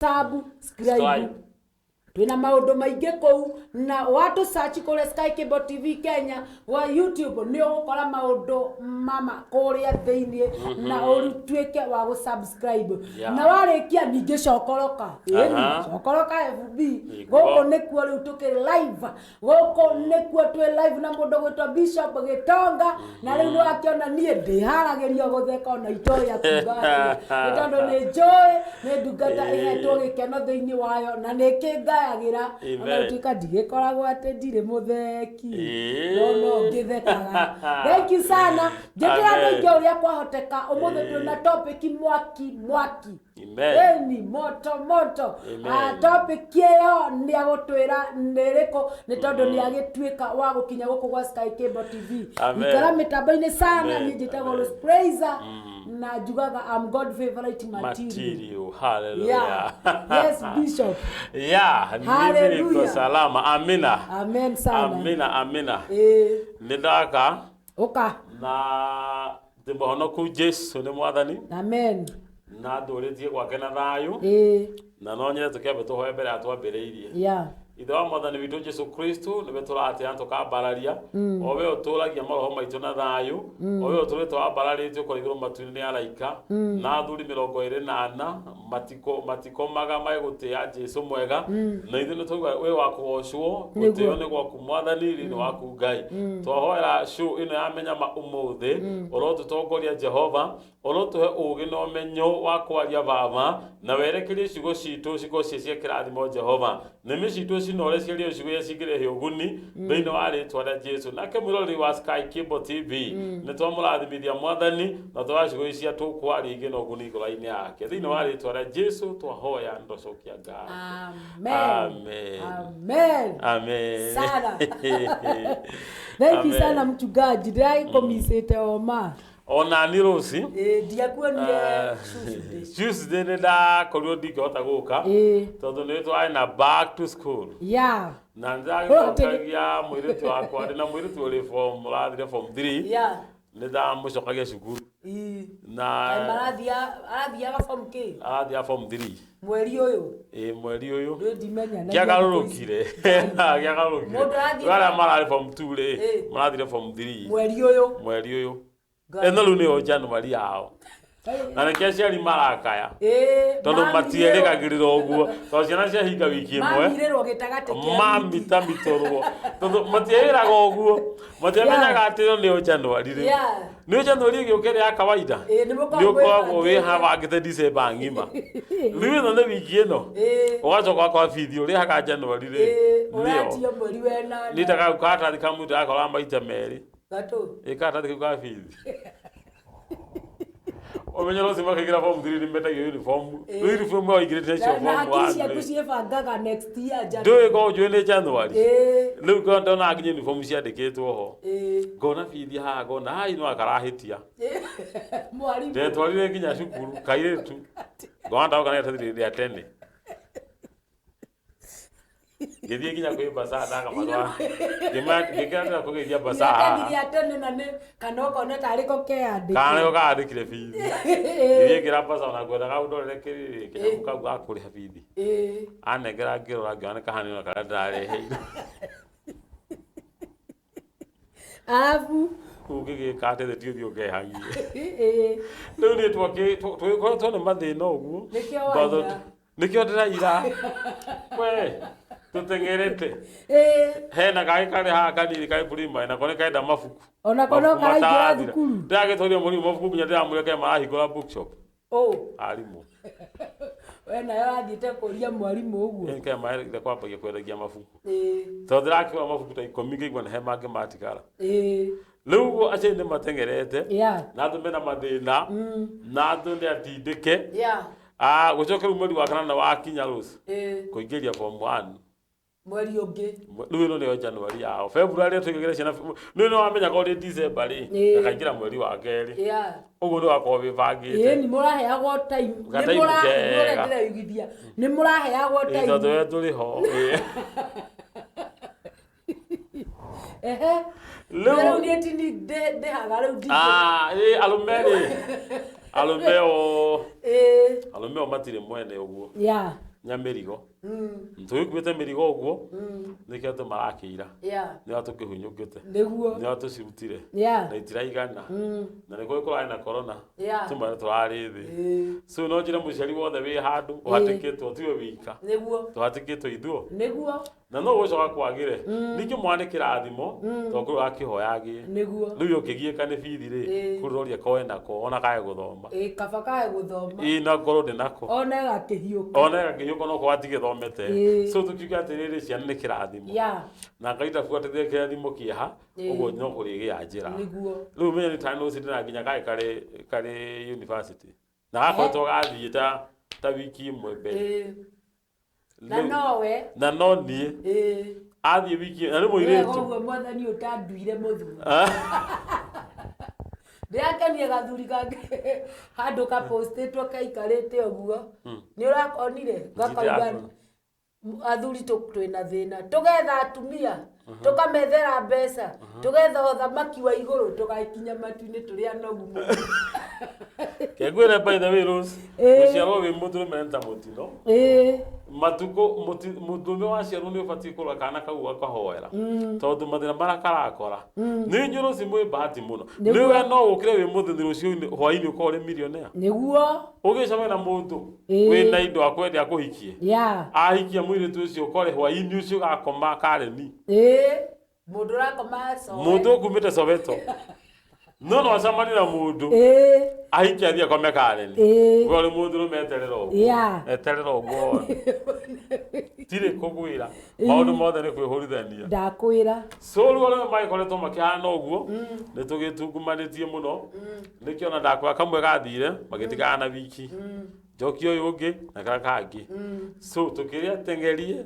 Subscribe. Subscribe. Twina maundu maingi kuu na watu search kuria Sky Cable TV Kenya wa YouTube ni ugukora maundu mama kuria thiini na utuike wa gu subscribe. Na warikia ningi cokoroka. Ĩni, cokoroka FB. Guku nikuo riu tukiri live, guku nikuo twi live na mundu gwitwo Bishop Gitonga, na riu ni wakiona nie ndiharagirio gutheka ona itoya kuga atĩa. Nĩ tondũ nĩ njũĩ nĩ ndungata ĩhetwo gĩkeno thĩinĩ wayo na nĩ kĩngayagira ona gũtuĩka ndigĩkoragwo atĩ ndirĩ mũtheki, no no ngĩthekaga. Thank you sana. Njĩkĩra andũ aingĩ ũrĩa kwahoteka. Ũmũthĩ twĩna topic mwaki mwaki. Ĩni moto moto. Topic ĩyo nĩ agũtwĩra nĩ ĩrĩkũ, nĩ tondũ nĩ agĩtuĩka wa gũkinya gũkũ gwa Sky Cable TV. Ikara mĩtambo-inĩ sana. Niĩ njĩtagwo Rose Praiser na njugaga I'm God favorite material. Material. Hallelujah. Yeah. Yes, Bishop. Yeah, mimi niko Hallelujah. salama. Amina. Amen sana. Amina, amina. Nĩ ndaka Ũka. Na ndĩ mũhonoku, Jesu nĩ mwathani. Amen. Na ndũrĩtie gwake na thayũ. Na no nyende tũkĩambe tũhoe mbere ya twambĩrĩirie. Ithe wa mwathani witũ Jesu Kristo, nĩwe tũratĩa na tũkambararia, o we ũtũragia maroho maitũ na thayũ, o we ũtũrĩte wambararĩtio kũrĩa igũrũ matu-inĩ nĩ araika na athuri 24, matiko matikomaga magĩgũtĩa. Jesu mwega, na ithuĩ nĩ twauga wĩ wa kũgocwo. Gũtĩo nĩ gwaku mwathani, rĩ nĩ waku Ngai. Twahoera show ĩno ya Menyama ũmũthĩ, ũrotũtongoria Jehova, ũrotũhe ũũgĩ na ũmenyo wa kwaria Baba, na werekerie ciugo citũ cikorwo ciĩ cia kĩrathimo Jehova, nĩmĩ citũ cinore ciarie ciugo iria cingĩrehe ũguni thĩinĩ wa rĩtwa rĩa Jesu. Nake mwĩroreri wa Sky Cable TV nĩ twamũrathimithia mwathani na twa ciugo icia tũkwaria igĩ na ũguni ngoro-inĩ yake, thĩinĩ wa rĩtwa rĩa Jesu twahoya ndocokia ngatho. Amen. Amen. Amen. Amen. Sana. Thank you Amen. sana, mchungaji, ndĩragĩkũmicĩte oma. Ona ni Rose. Ndiakuonire Tuesday. Tuesday nĩ ndakorirwo ndingĩhota gũka tondũ nĩ twarĩ na back to school na nĩndagĩcokagia mũirĩtu wakwa, ndĩ na mũirĩtu ũrĩ form, ũrathire form 3. Nĩ ndamũcokagia cukuru. Na Kaĩ arathiaga form kĩ? Arathiaga form 3. Mweri ũyũ? Ĩ, mweri ũyũ. Ndũĩ ndimenya na Kĩagarũrũkire, kĩagarũrũkire. Mũndũ arathiĩ- Arĩa mararĩ form 2 rĩ, marathire form 3. Mweri ũyũ? Mweri ũyũ. Ngai. Ĩno rĩu nĩyo January yao, na nĩkĩo aciari marakaya tondũ Mamirĩrwo- matierĩgagĩrĩra ũguo, tondũ ciana ciahinga wiki ĩmwe. Mamirĩrwo gĩtagatĩ kĩa wiki. Mamitamitũrwo tondũ matiĩraga ũguo, matiamenyaga atĩ ĩno nĩyo January rĩ. Nĩyo January ĩgĩũka ĩrĩa ya kawaida. Ĩ, nĩ mũkoragwo nĩ ũkoragwo mwĩbangĩte. wĩhabangĩte December ng'ima, rĩu ĩno nĩ wiki ĩno ũgacoka ũgakora bithi ũrĩhaga January rĩ. Ĩ, nĩyo ũratio mweri wenana. Nĩ ta karatathi ka mũndũ akora maita merĩ. Gatũ. Ĩ, karatathi kau ka bithi, ũmenye rũciũ makĩingĩra form 3 nĩ metagio uniform. Rĩu uniform ĩyo aingĩrĩte Na cio na form hakiri 1 ciaku rĩ. ciĩbangaga next year January. Ndũĩ korwo njũĩ nĩ January. Rĩu ngona ndona nginya uniform ciandĩkĩtwo ho, ngona bithi haha, ngona hai no akarahĩtia. Mwarimũ. Ndetwarire nginya cukuru kairĩtu, ngona ndoka na iratathi rĩa tene, ngĩthiĩ nginya kwĩ basaa ndakamatwara, ngĩkĩra ndĩra kũgeithia basaa Iratathi haha. rĩa tene na nĩ kana ũkona tarĩ ko keandĩke. Kana nĩko kandĩkire bithi. Ngĩthiĩ ngĩra basaa ona ngwendaga ũndorere kĩrĩrĩ kĩnyamũ kau ga kũrĩha bithi. Anengera, ngĩrora, ngĩona nĩ kahanini na karĩa ndĩrareheire. Arabu Ũngĩgĩka atĩ thĩ ti ũthiĩ ũkehagie. Rĩu niĩ tũgĩkoretwo nĩ mathĩna ũguo. Nĩkĩo But waira. Nĩkĩo ndĩraira we tũteng'erete. Hena kangĩ karĩ haha kanini karĩ primary, nako nĩ karenda mabuku. Onako no Mabuku karaingĩra matarathira. thukuru. Ndĩragĩtwarire mũrimũ mabuku nginya ndĩramwĩra ke marahingũra bookshop. Ũ. Arimũ. We nayo ũrathiĩte kũria mwarimũ ũguo. Nĩ ke marenda kwambagia kwendagia mabuku tondũ ndĩrakĩgũra mabuku ta 10, ngĩigua nĩ he mangĩ matigara. Rĩu ũguo aciari nĩ mateng'erete na andũ mena mathĩna na andũ nĩ atindĩke. Ah, gũcoke rĩu mweri wa kanana wakinya rũci kũingĩria form 1. Mweri ũngĩ. Rĩu ĩno nĩyo January yao. February tũigagĩra ciana, rĩu nĩ wamenya korwo nĩ December rĩ, gakaingĩra mweri wa kerĩ. Ũguo nĩ wakorwo wĩbangĩte. Nĩ mũraheagwo time. Nĩ Gataimu kega. ndĩreigithia nĩ mũraheagwo Ĩ, time. Tondũ we tũrĩ ho. Ĩ. Ehe. Rĩu- Rĩu niĩ tini ndĩhaga rĩu ndingĩ. Ah, ĩ, arũme rĩ, arũme o arũme o matirĩ mwene ũguo. Nyamĩrigo tũgĩkuĩte mĩrigo ũguo nĩkĩo andũ marakĩira nĩo tũkĩhunyũkĩte nĩo tũcirutire na itiraigana na nĩkũĩ kũrarĩ na corona tũmare tũrarĩ thĩ. So no njĩre mũciari wothe wĩ handũ ũhatĩkĩtwo, tiwe wika, tũhatĩkĩtwo ithuo na no gũcoka kwagĩre. Ningĩ mwana nĩ kĩrathimo tondũ kũrĩ ũrakĩhoya agĩe. Rĩu ũkĩgiĩka nĩ bithi rĩ, kũrĩ koe nako ona kae gũthoma. Kaba kae gũthoma. Ĩ na ngorwo ndĩ nako. One gakĩhiũka. One gakĩhiũka no korwo atigĩthomete. So tũkiuge atĩrĩrĩ, ciana nĩ kĩrathimo na Ngai ndabuatĩrĩre kĩrathimo kĩeha ũguo no kũrĩgĩa njĩra. Rĩu menya nĩ tani rũcinĩ na nginya kae karĩ university na gakoretwo gathiĩ ta wiki ĩmwe mbere. Na nowe. Na no niĩ. Athiĩ wiki na nĩ mũirĩtu. Ũguo mwathani ũtanduire mũthuri. Ndĩrakenie gathuri kangĩ handũ kapostĩtwo kaikarĩte ũguo. Nĩ ũrakonire? Gakauga athuri twĩna thĩna, tũgetha atumia, tũkamethera mbeca, tũgetha ũthamaki wa igũrũ, tũgakinya matu-inĩ tũrĩ anogu mũno. Kengwĩre by the way Rose, gũciarwo wĩ mũndũrũme nĩ ta mũtino. Matukũ mũndũrũme waciarwo nĩ ũbatiĩ kũrora kana kau ũgakahoera tondũ mathĩna marĩa karakora nĩ inyuĩ rũci mwĩ bahati mũno. Nĩwe no ũkĩre wĩ mũthĩni rũciũ hwainĩ ũkorwo ũrĩ millionaire. Nĩguo. Ũgĩcemania na mũndũ wĩna indo akwende akũhikie, ahikia mũirĩtu ũcio ũkore hwainĩ ũcio gakoma kareni. Mũndũ ũrakoma Soweto. Mũndũ ũkumĩte Soweto no acemanie na mũndũ ahikia athiĩ akome kareni. We ũrĩ mũndũrũme eterera ũguo. Eterera ũguo tirĩ kũgwĩra maũndũ mothe nĩ kwĩhũrithania. Ndakwĩra. So rĩu arĩa magĩkoretwo makĩhana ũguo nĩ tũgĩtungumanĩtie mũno nĩkĩo ona ndakwĩra kamwe gathire magĩtigana na wiki njoki ũyũ ũngĩ na karĩa kangĩ. So tũkĩrĩa teng'erie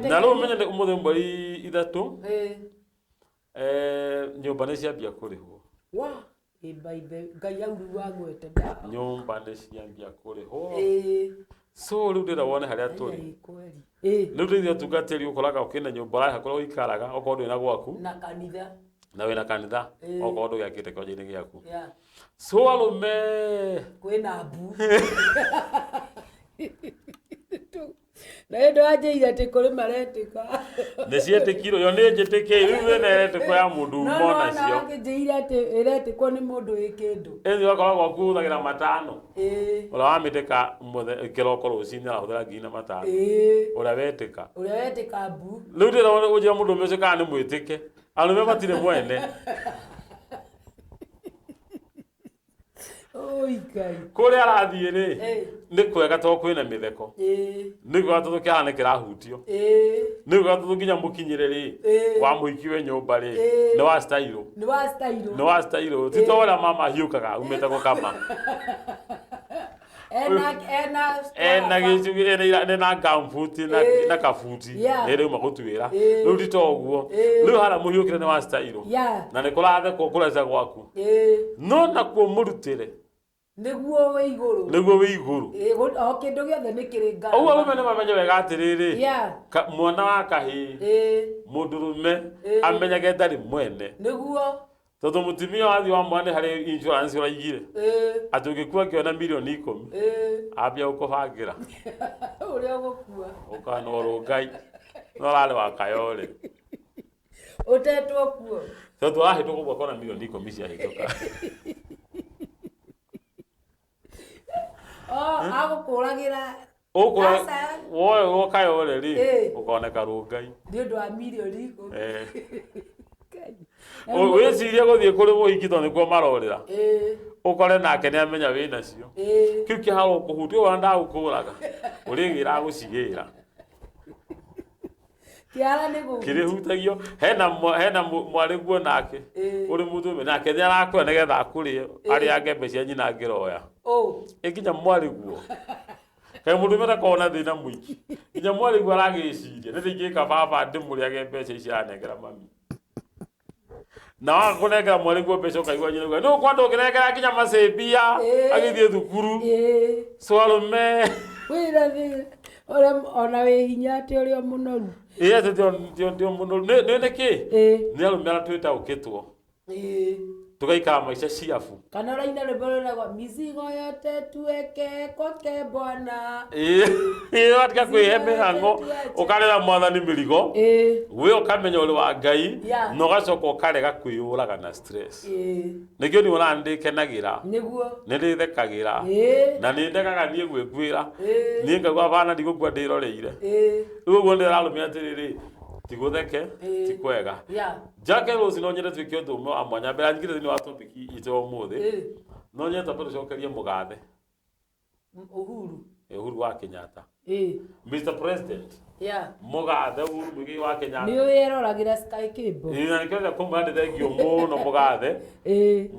na rĩu menye ũmũthĩ mweri 3 nyũmba nĩ ciambia kũrĩhwo. Ngai auru wagwete. Nyũmba nĩ ciambia kũrĩhwo. So rĩu ndĩra wone harĩa tũrĩ. Rĩu ndĩthia tungatĩri ũkoraga ũkĩna nyũmba ũrarĩha kũrĩa ũikaraga okorwo ndwĩna gwaku. Na kanitha. Na wĩna kanitha okorwo ndũgĩakĩte kĩwanja-inĩ gĩaku. So arũme kwĩna mbu. Na ĩndũ anjĩire atĩ kũrĩ maretĩka. Nĩ ciĩtĩkirwo, yo nĩ njĩtĩkĩire, rĩu ĩno ĩretĩkwo ya mũndũ uma onacio. No anjĩire atĩ ĩretĩkwo nĩ mũndũ wĩ kĩndũ. Ĩni ũgakora gwaku ũhũthagĩra 5. Ũrĩa wamĩtĩka kĩroko rũcinĩ arahũthĩra 5,000. Ũrĩa wetĩka. Ũrĩa wetĩka mbu. Rĩu ndĩrona ũnjĩra mũndũ ũcio kana nĩ mwĩtĩke. Arũme matirĩ mwene. Kũrĩa arathiĩ rĩ, nĩ kwega tondũ kwĩna mĩtheko. Nĩ kwega tondũ kĩara nĩ kĩrahutio. Nĩ kwega tondũ nginya mũkinyĩre rĩ, wa mũhiki we nyũmba rĩ, nĩ wa style. Nĩ wa style. Nĩ wa style. Ti ta ũrĩa mama ahiũkaga umĩte gũkama. Ena gĩcugĩ, ena gambuti na kabuti nĩ rĩu magũtuĩra. Rĩu ti ta ũguo. Rĩu harĩa mũhiũkĩre nĩ wa style. Na nĩ kũrathekwo kũreca gwaku. No nakuo mũrutĩre. Nĩguo wĩ igũrũ. Nĩguo wĩ igũrũ. O kĩndũ gĩothe nĩ kĩrĩ ngarama. Ũguo arũme nĩ mamenye wega atĩrĩrĩ, mwana wa kahĩĩ, mũndũrũme amenyage ndarĩ mwene. Nĩguo. Tondũ mũtumia wathiĩ wa mwana harĩ insurance ũraigire. Atĩ ũngĩkua ngĩona 10 milioni ambia gũkũbangĩra. Ũrĩa ũgũkua. Ũkanwo Ngai. No ũrarĩ wa Kayole. Ũtetwo kuo. Tondũ arahĩtũka ũguo akona 10 milioni ciahĩtũka. Agũkũragĩra. Woe Kayole rĩ, ũkoneka Rũngai. Nĩ ũndũ wa 10 milioni. Wĩcirie gũthiĩ kũrĩ mũhiki tondũ nĩkuo marorĩra. Ũkore nake nĩ amenya wĩ nacio. Kĩu kĩharo ũkũhutia ũrĩa ndagũkũraga. Ũrĩgĩra gũcigĩra. Kĩara nĩ gũkũ. Kĩrĩhutagio hena mwarĩ guo nake. Ũrĩ mũndũ nake nĩ arakũra nĩgetha akũrĩe arĩa mbeca cia nyina angĩroya. Ĩ nginya mwarĩ guo. Kaĩ mũndũ ũmwe ndakoragwo na thĩna mũingĩ. Nginya mwarĩ guo aragĩciria nĩ ingĩka baba ndĩmũrĩage mbeca ici aranengera mami. Na waga kũnengera mwarĩ guo mbeca ũkaigua nyina uga nĩ ũkwenda ũkĩnengera nginya macĩmbia agĩthiĩ thukuru. So arũme wĩra thĩ ona wĩ hinya atĩ ũrĩa mũnoru. Ĩ atĩ ti mũnoru. Nĩ nĩkĩ? Nĩ arũme arĩa twĩtaũkĩtwo. Tũgaikara maica ciabu. Kana ũraina rwĩmbo rwĩragwo mizigo yote tuweke kwake Bwana. Ĩĩ, watiga kwĩhe mĩhang'o, ũkarera Mwathani mĩrigo, we ũkamenya ũrĩ wa Ngai, na ũgacoka ũkarega kwĩyũraga na stress. Nĩkĩo niĩ ona nĩndĩkenagĩra, Nĩguo. Nĩndĩthekagĩra, na nĩndegaga niĩ gwĩkuĩra. Niĩ ngauga bana ndigũkua ndĩroreire. Rĩu ũguo ndĩrarũmia atĩrĩrĩ, ti gũtheke, ti kwega. Jake Rose, no nyende twĩke ũndũ ũmwe wa mwanya mbere ya nyingĩre thĩinĩ wa topic itũ ya ũmũthĩ. No nyende twambe tũcokerie mũgathe Uhuru. Uhuru wa Kenyatta, Mr President, mũgathe Uhuru Muigai wa Kenyatta. Nĩ wĩroragĩra Sky Cable. Ĩĩ, na nĩkĩo kũmwĩra nĩ thengio mũno mũgathe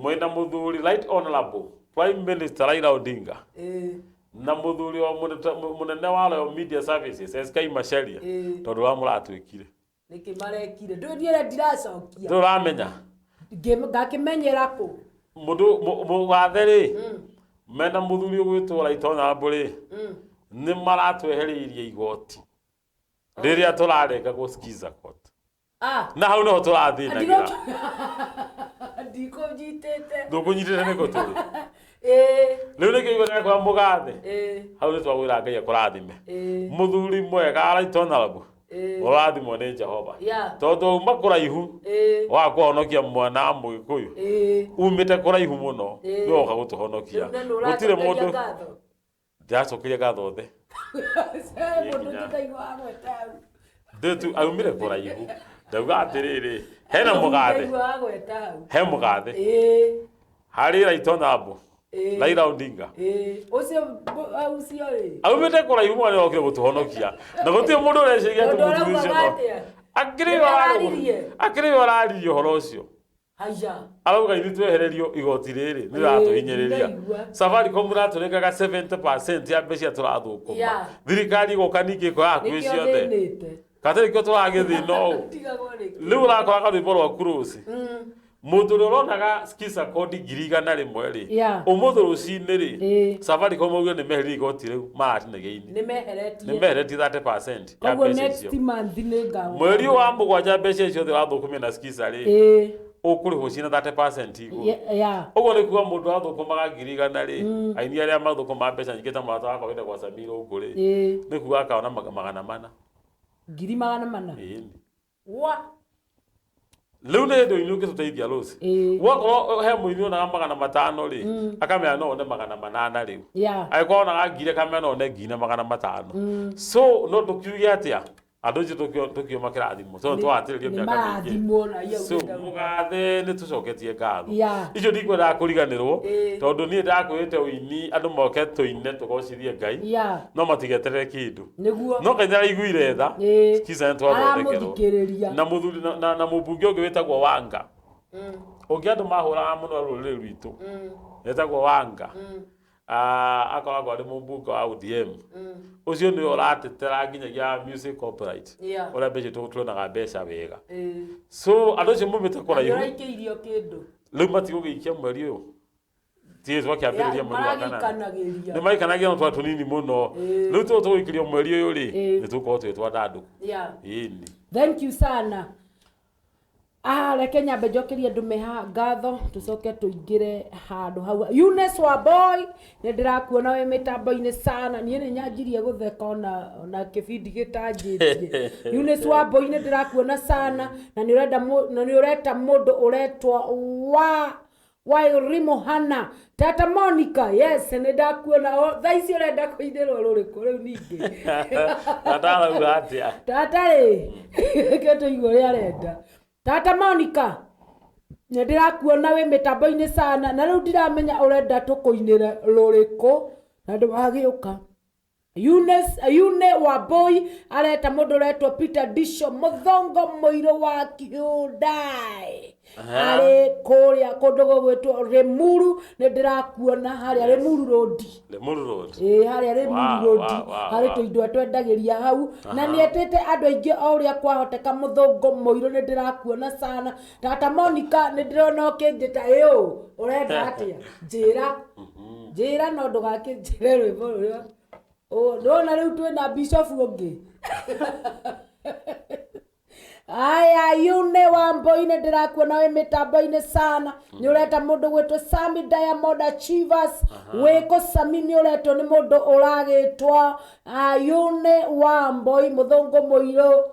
mwĩna mũthuri Right Honorable Prime Minister Raila Odinga na mũthuri wa mũnene wa Royal Media Services SK Macharia, tondũ wa mũratwĩkire. Nĩkĩ marekire? Ndũĩ ũrĩa ndiracokia. Ndũramenya. Ngakĩmenyera kũ? Mũndũ mũgathe rĩ, mena mũthuri ũgwĩtwo Right Honorable rĩ, nĩ maratwehereirie igoti rĩrĩa tũrarenga gũsikiza court. Ah. Na hau niho tũrathĩnagĩra. Ndikũnyitĩte. Ndũkũnyitĩte nĩkũ tũrĩ rĩu nĩkĩo igua kwa mũgathe. Hau nĩ twagwĩra Ngai akũrathime, mũthuri mwega Right Honorable, ũrathimwo nĩ Jehova, tondũ uma kũraihu wa kũhonokia mwana wa mũgĩkũyũ, umĩte kũraihu mũno, nĩwe woka gũtũhonokia. Rĩu na Gũtirĩ nĩ mũndũ ũracokeria ngatho. Ndĩracokeria ngatho othe. Mũndũ ũngĩkaigua wagweta hau. Ndĩtu aumire kũraihu, ndauga atĩrĩrĩ, hena mũgathe. Ũngĩkaigua wagweta hau. He mũgathe harĩ Right Honorable Raila Odinga. Ũcio ũcio rĩ. Aumĩte kũraihu mũno, nĩokire gũtũhonokia na gũtirĩ mũndũ ũreciria atĩ Mũndũ mũthuri araugaga ũcio atĩa? akĩrĩ Nĩararirie? akĩrĩ ũraririe ũhoro ũcio. Haya. Arauga ithuĩ twehererio igoti rĩrĩ nĩratũhinyĩrĩria. Ndaigua. Safaricom ratũrengaga 70% ya mbeca tũrathũkũma. Thirikari ĩgoka ningĩ ĩkoya hakuhĩ Nĩkĩo ciothe. thĩnĩte. Kate nĩkĩo tũragĩthĩna ũũ. Ndigagwo nĩkĩ. Rĩu ũrakora karwĩmbo rwaku rũci, mũndũ ũrĩa ũronaga skiza kodi 100,000 rĩ, ũmũthĩ rũcinĩ rĩ, Safaricom auge nĩ meheririe igoti rĩu maratinagia-inĩ. Nĩ meheretie. Nĩ meheretie 30% ya Koguo mbeca next icio. month nĩ ngagũra. Mweri ũyũ wa mũgwanja mbeca icio ciothe wathũkũmia na skiza rĩ, ũkũrĩhwo ciĩna 30% igũrũ. Ũguo nĩ kuga mũndũ athũkũmaga 100,000 rĩ, aini arĩa mathũkũmaga mbeca nyingĩ ta mũrata wakwa wĩtagwo Samir Ũngũ rĩ, nĩ kuga akona 400. 400,000. Ĩĩ. Wa. Rĩu nĩ hĩndĩ ũini ũngĩtũteithia rũci. Wakorwo he mũini onaga 500 rĩ, akamenya no one 800 rĩu. Angĩkorwo onaga ngiri, akamenya no one 1,500. So no tũkiuge atĩa, andũ acio tũkiuma kĩrathimo tondũ twatĩrĩrio Nĩ mĩaka mĩingĩ. marathimwo na iyo. So mũgathe, nĩ tũcoketie ngatho. Icio ndikwendaga kũriganĩrwo, tondũ niĩ ndakwĩrĩte ũini andũ moke tũine tũgocithie Ngai, no matigeterere kĩndũ. Nĩguo. No Ngai nĩaraiguire tha. Skiza nĩ twathondekerwo. Aramũthikĩrĩria. Na mũthuri na mũmbunge ũngĩ wĩtagwo Wanga, ũngĩ andũ mahũraga mũno rũrĩrĩ rwitũ, etagwo Wanga. Ah, akoragwo arĩ mũmbunge wa ODM. Ũcio nĩwe ũratetera nginyagia music copyright, ũrĩa mbeca tuonaga mbeca wega. So andũ acio maumĩte Nĩ kũraihu. ũraikĩirio kĩndũ. Rĩu matigũgĩikia mweri ũyũ, tiĩ twakĩambĩrĩria mweri wa kanana. Maragikanagĩria. Nĩ maikanagia no twa tũnini mũno. Rĩu tũũ tũgũikĩrio mweri ũyũ rĩ, nĩ tũgũkorwo twĩ twandandũku. Ĩni. Thank you sana. Ah, reke nyambe njokerie andũ me haha ngatho, tũcoke tũingĩre handũ hau. Eunice wa boy, nĩ ndĩrakuona wĩ mĩtambo-inĩ sana. Niĩ nĩ nyanjirie gũtheka ona kĩbindi gĩtanjĩtie. Eunice wa boy, nĩ ndĩrakuona sana, na nĩ ũrenda na nĩ ũreta mũndũ ũretwo wa Wairimu Hana. Tata Monica, yes, nĩ ndakuona. O, thaa ici ũrenda kũinĩrwo rũrĩkũ rĩu ningĩ? Tata arauga atĩa? Tata rĩ, ke tũigue ũrĩa arenda. Tata Monica, nĩ ndĩrakuona wĩ mĩtambo-inĩ sana, na rĩu ndiramenya ũrenda tũkũinĩre rũrĩkũ na ndwagĩũka. Eunice, Yune wa boy areta mũndũ ũretwo Peter Disho, mũthongo mũirũ wa Hyundai, arĩ kũrĩa kũndũ gũgwĩtwo Limuru. Nĩ ndĩrakuona harĩa Limuru Road. Limuru Road. Ĩĩ, harĩa Limuru Road, harĩ tũindo twendagĩria hau, na nĩ etĩte andũ aingĩ o ũrĩa kwahoteka. Mũthũngũ mũirũ, nĩ ndĩrakuona sana. Tata Monica, nĩ ndĩrona ũkĩnjĩta ĩũ, ũrenda atĩa? Njĩra, njĩra, no ndũgakĩnjĩre rwĩmbo rũrĩa. Ndĩrona rĩu twĩna bishop ũngĩ. Aya yune wa mboine ndĩrakuona wĩ mĩtambo-inĩ sana. Nĩ ũreta mũndũ gwĩtwo Sami Diamond Achievers. Wĩkũ Sami nĩ ũretwo nĩ mũndũ ũragĩtwo Yune wa Mboi mũthũngũ mũirũ.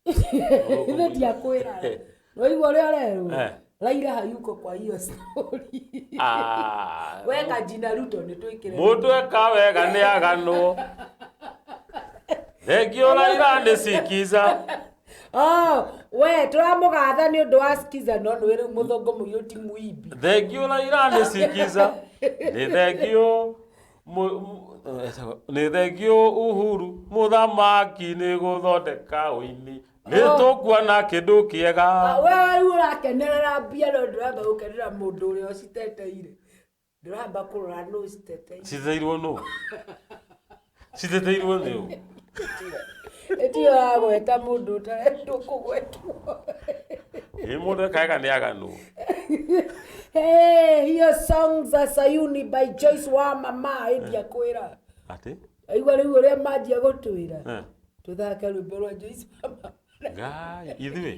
Ithe ndiakwĩra. Waigua ũrĩa ũrerwo? Eh. Raila hayuko kwa hiyo story. Ah. Weka jina Ruto nĩ twĩkĩre. Mũndũ eka wega nĩ aganwo. Thengio Raila nĩ sikiza. Oh, we tũramũgatha nĩ ũndũ wa skiza no nĩ rĩu mũthũngũ mũirũ ti mũimbi. Thengio Raila nĩ sikiza. Nĩ thengio nĩ thengio Uhuru mũthamaki nĩ gũthondeka ũini. Nĩ tũkuona kĩndũ kĩega. We rĩu ũrakenerera mbia no ndũramba gũkenera mũndũ ũrĩa ũciteteire. Ndũramba kũrora nũ ũciteteire. Citeteirwo nũ? Citeteirwo nĩ ũ? Ĩtiyo yagweta mũndũ ũtarendwo kũgwetwo. Ĩ mũndũ eka wega nĩ aganwo. Hey, hiyo song za Sayuni by Joyce wa mama ĩndia kwĩra. Atĩ? Aigua rĩu ũrĩa manjia gũtwĩra. Eh. Tũthake rwĩmbo rwa Joyce wa mama. Ngai, ithuĩ.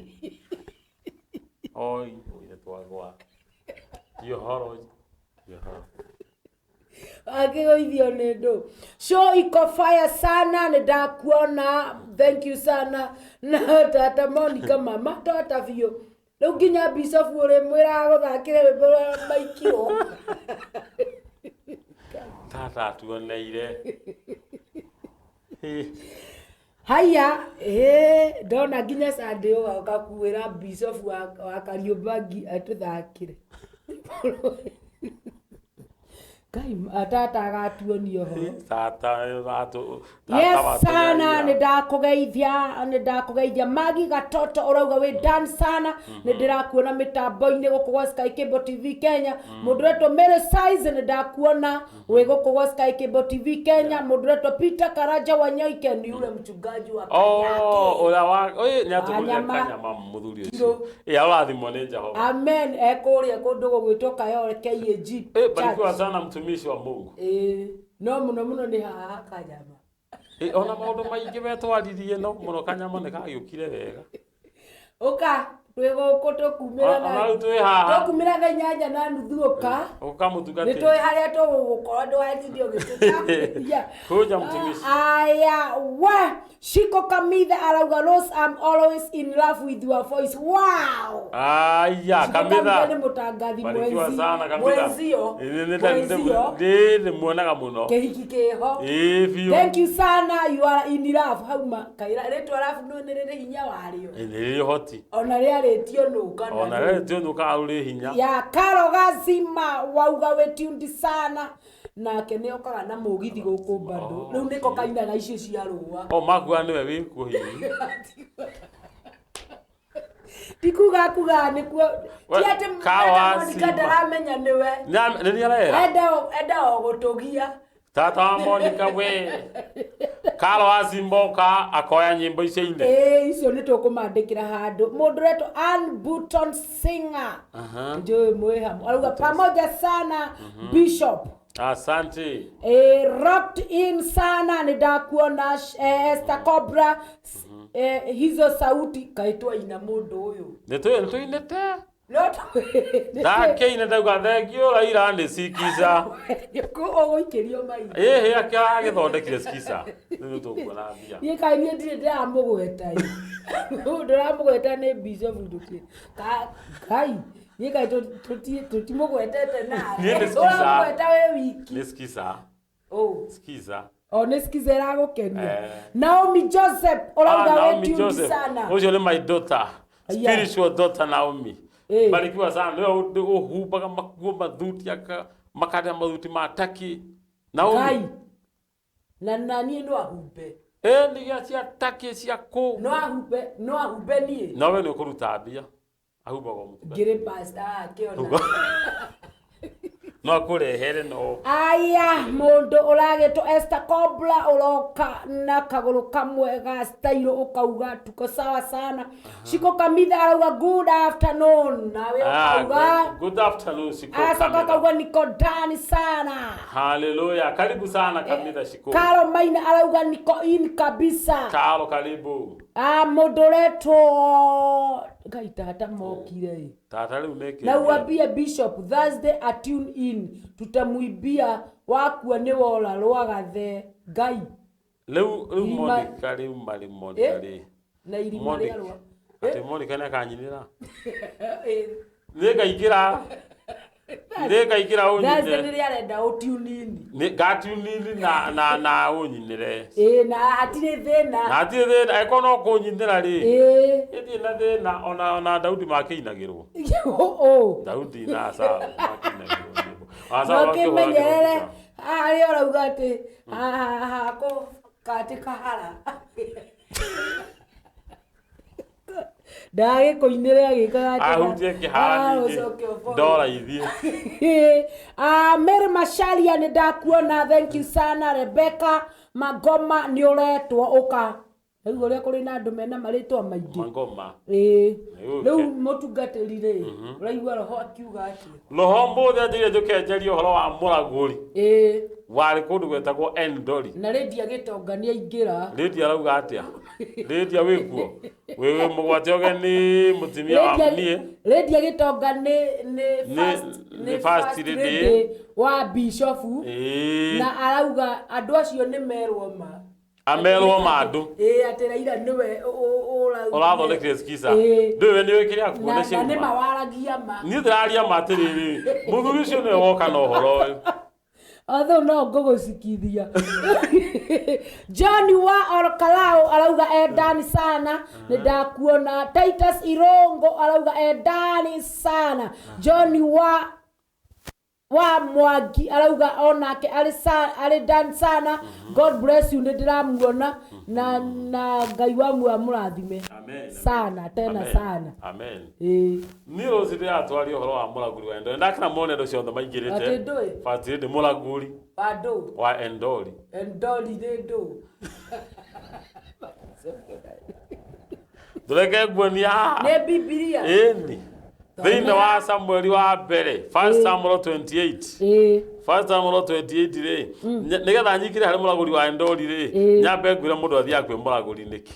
Oi, oi twagwa. Ti ũhoro. Ti ũhoro. Akĩgũithio nĩ ndũ. Show iko fire sana, nĩ ndakuona. Thank you sana. Na tata Monica mama tota biũ. Rĩu nginya Bishop ũrĩmwĩraga gũthakĩre rwĩmbo rwa maikirwo. Tata atuoneire. Ĩ, Haya, ĩ ndona nginya Sunday ũgoka kuĩra Bishop wa Kariobangi atũthakĩre. Ngai tata agatuonia ũhoro. Tata atu Yes sana nĩ ndakũgeithia nĩ ndakũgeithia Magi Gatoto ũrauga wĩ done sana nĩ ndĩrakuona mĩtambo-inĩ gũkũ gwa Sky Cable TV Kenya. Mũndũ ũretwo Mary Size nĩ ndakuona wĩ gũkũ gwa Sky Cable TV Kenya. Mũndũ ũretwo Peter Karanja Wanyoike ni yule mchungaji wa Oh, Kanyake. ũrĩa wa ĩ nĩ atũgũrire Wanyama. kanyama mũthuri ũcio. Ĩ arathimwo nĩ Jehova. Amen. Ekũrĩa kũndũ gũgwĩtwo Kayole KAG Ĩ barikiwa Church. sana mtumishi wa Mungu. Ĩ no mũno mũno nĩ haha kanyama. Ĩ ona maũndũ maingĩ wetwaririe no mũno kanyama nĩ kagĩũkire wega. Ũka twĩ gũkũ tũkumĩra Ona rĩu twĩ haha. tũkumĩra thaa 8:30 ũka. Ũka Nĩ mũtungatĩri. tũĩ harĩa tũgũgũkorwo ndũgatinde ũgĩtũtambia. Kuja mtumishi. Aya, wa Shiko Kamitha arauga Rose, I'm always in love with your voice. Wow. Aya, Shiko Kamitha Kamitha. nĩ mũtangathi Barikiwa mwenzi. sana Kamitha. Mwenzio. Nĩ Mwenzio. nĩ muonaga mũno. Kĩhiki kĩho. Ĩ biũ. Thank you sana, you are in love. Hauma kaira rĩtwa love no nĩ rĩrĩ hinya warĩo. Ĩ, nĩ rĩrĩ ũhoti. Ona rĩarĩtio nũ kana Ona nũ. rĩrĩ tũnũkaga rũrĩ hinya. Ya Karo Gazima wauga wĩ tuned sana nake nĩ okaga na mũgithi gũkũ bado. Oh, Rĩu nĩko kainaga icio cia rũa. O makua nĩwe wĩkuo hihi. Tikuga kuga nĩkuo We, ti atĩ Karo Monica Gazima. ndaramenya nĩwe. Nĩ nĩ arera. Enda o gũtũgia. Tata wa Monica we. Karo wa Simboka akoya nyĩmbo icio ine. Ĩĩ icio nĩ tũkũmandĩkĩra handũ. Mũndũ ũretwo Ann Button Singer. Aha. Njũĩ mwĩ hamwe. Arauga pamoja sana Bishop. Asante. Rocked in sana nĩ ndakuona Esther Cobra hizo sauti kaĩ twaina mũndũ ũyũ Nĩ tũinĩte. no Ndakĩine ndauga thengio Raila nĩ sikiza. ũgũikĩrio maitho Ĩhĩ akĩragĩthondekire skiza. Rĩu nĩ tũkuona mbia. niĩ kaĩ niĩ ndirĩ ndĩramũgweta ĩ. Ndĩramũgweta nĩ Bishop ndũkĩ Ngai niĩ kaĩ tũtimũgwetete nawe Niĩ nĩ skiza. ũramũgweta wĩ wiki Nĩ skiza. Ũ. Skiza. O nĩ skiza ĩragũkenia Eh. Naomi Joseph ũrauga Ah, wĩ Naomi tuned Joseph. sana. Ũcio nĩ my daughter. Aya. Spiritual daughter Naomi. Eh. Barikiwa sana. Nĩwe ũhumbaga makuo mathuti aka makarĩa mathuti ma taki. Naomi. Ngai na niĩ no ahumbe Ĩ nĩ cia taki cia kũ. no ahumbe no ahumbe niĩ Nawe nĩ ũkũruta mbia. Ahumbaga mũtungatĩri. ngĩrĩ pastor akĩona. No akũrehere no. Aya, mũndũ ũragĩtwo Esther Kobla ũroka na kagũrũ kamwe ga style ũkauga tuko sawa sana. Shiko Kamitha arauga good afternoon, nawe ũkauga Good afternoon, Shiko acoka Kamitha. akauga niko ndani sana. Haleluya, karibu sana Kamitha Shiko. Karo Maina arauga niko in kabisa. Karo, karibu. Ah, mũndũ ũretwo Ngai tata mokire ĩ. Tata rĩu nĩkĩ? Na uambie Bishop Thursday a tune in, tutamuibia wakua nĩ wora rwagathe Ngai. Rĩu Irima- Monica rĩu marĩ Monica Eh? rĩ. Na irima Monica. rĩa rwa. Atĩ Monica nĩ akanyinĩra. Eh, Nĩngaingĩra. Nĩngaingĩra Thursday ũnyinĩre. nĩrĩa arenda ũtune in. Nĩ ngatiunini na ũnyinĩre. Ĩĩ, na hatirĩ thĩna. Na hatirĩ thĩna, angĩkorwo no kũnyinĩra rĩ. Ĩĩ. Ĩthiĩ na thĩna ona Daudi makĩinagĩrwo. Ũ. Daudi na Saul makĩinagĩrwo nyĩmbo. Ona Saul akĩhũra Makĩmenyerere kĩhũra. harĩa ũrauga atĩ hako katĩ kahara. Ndagĩkũinĩre agĩkaga atĩ Ahutie kĩhara ningĩ. ũcoke ũboe. Ndora ithiĩ. Ah, Mary Macharia nĩ ndakuona, thank you sana. Rebecca Magoma nĩ ũretwo ũka. Rĩu ũrĩa kũrĩ na andũ mena marĩtwa maingĩ. Mangoma. Ĩĩ. Nĩ Rĩu ũke. mũtungatĩri rĩ, ũraigua roho akiuga atĩa? Roho mũthĩ anjĩrire njũke njarie ũhoro wa mũragũri Ĩĩ. warĩ kũndũ gwetagwo Endori. Na Lydia Gĩtonga nĩ aingĩra. Lydia arauga atĩa? Lydia wĩkuo? Wĩ mũgwate ũgeni mũtumia wa niĩ. Lydia Gĩtonga nĩ first Nĩ first lady. wa bishofu. Ĩĩ. Na arauga andũ acio nĩ merwo ma. Amerwo ma andũ. Ĩĩ, atĩ Raila nĩwe Ũrathondekire skiza. Ĩĩ. Ndũĩ we nĩũĩ kĩrĩa kuo Na nĩ na nĩ ciauma. mawaragia ma. Niĩ ndĩraria ma atĩrĩrĩ, mũthuri ũcio nĩwe woka na ũhoro ũyũ. Although no ngũgũcikithia. John wa Orkalao arauga endani sana, nĩ ndakuona. Titus Irongo arauga endani sana. John wa Mwangi arauga onake arĩ arĩ done sana. God bless you, nĩ ndĩramuona na Ngai wa muoyo amũrathime Amen. sana tena Amen. sana. Amen. Ĩĩ. Niĩ rũciũ ndĩratwaria ũhoro wa mũragũri wa Endori. Ndakena mũno andũ ciothe maingĩrĩte. Atĩ ndũĩ? First lady mũragũri Wa ndũ? wa Endori. Endori nĩ ndũ? Tũreke nguonia haha. Nĩ Bibilia. Ĩni. Thĩinĩ wa Samueli wa mbere, First Samuel 28. Ĩĩ. First Samuel 28 rĩ, nĩgetha nyingĩre harĩ mũragũri wa Endori rĩ, nyambe ngwĩre mũndũ athiaga kwĩ mũragũri nĩkĩ?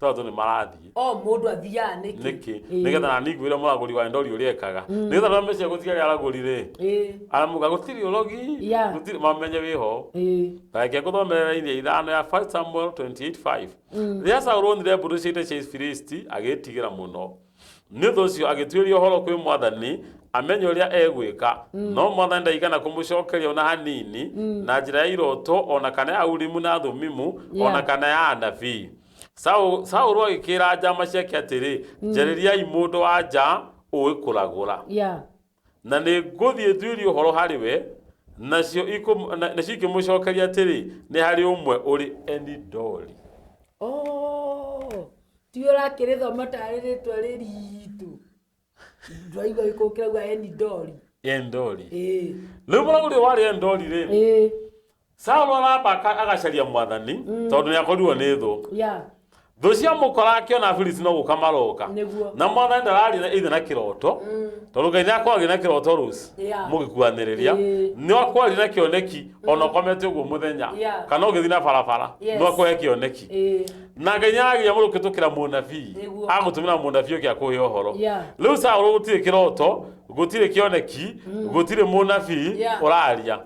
Tondũ nĩ marathiĩ. O mũndũ athiaga nĩkĩ? Nĩkĩ? Nĩgetha nani ngwĩre mũragũri wa Endori ũrĩa ekaga. Nĩgetha arĩa mecia gũtiga arĩa aragũri rĩ, aramuga gũtirĩ ũrogi, gũtirĩ mamenye wĩho. Reke ngũthomere raini ya ithano ya 1 Samuel 28:5. Rĩrĩa Saũlũ onire mbũtũ cia ita cia Afilisti, agĩĩtigĩra mũno. Nĩ ũndũ ũcio agĩtuĩria ũhoro kwĩ Mwathani amenye ũrĩa egwĩka. No Mwathani ndaigana kũmũcokeria ona hanini na njĩra ya iroto ona kana ya Urimu na Thumimu ona kana ya anabii. Saũlũ agĩkĩra njama ciake atĩrĩ, njarĩriai mũndũ wa nja ũĩ kũragũra. Na nĩ ngũthiĩ nduĩrie ũhoro harĩ we. Nacio ikĩmũcokeria atĩrĩ, nĩ harĩ ũmwe ũrĩ Endori. Oh, ti ũrakĩrĩthoma tarĩ rĩtwa rĩritũ. Ndwaigua gĩkũyũ kĩrauga Endori. Endori. Ĩĩ. Rĩu mũragũri warĩ Endori rĩ, Ĩĩ. Saũlũ aramba agacaria Mwathani tondũ nĩ akorirwo nĩ thũ. Thũ ciamũkora akĩona Afilisti no gũka maroka. Nĩguo. Na Mwathani ndararia na ithe na kĩroto. Tondũ Ngai nĩakwaragia na kĩroto rũci. Mũgĩkuanĩrĩria. Nĩ akwaria na kĩoneki ona ũkomete ũguo mũthenya. Kana ũgĩthiĩ na barabara. No akũhe kĩoneki. Na Ngai nĩaragia mũndũ kũhĩtũkĩra mũnabii. Agũtũmĩra mũnabii ũke akũhe ũhoro. Rĩu Saũlũ gũtirĩ kĩroto, gũtirĩ kĩoneki, gũtirĩ mũnabii ũraria.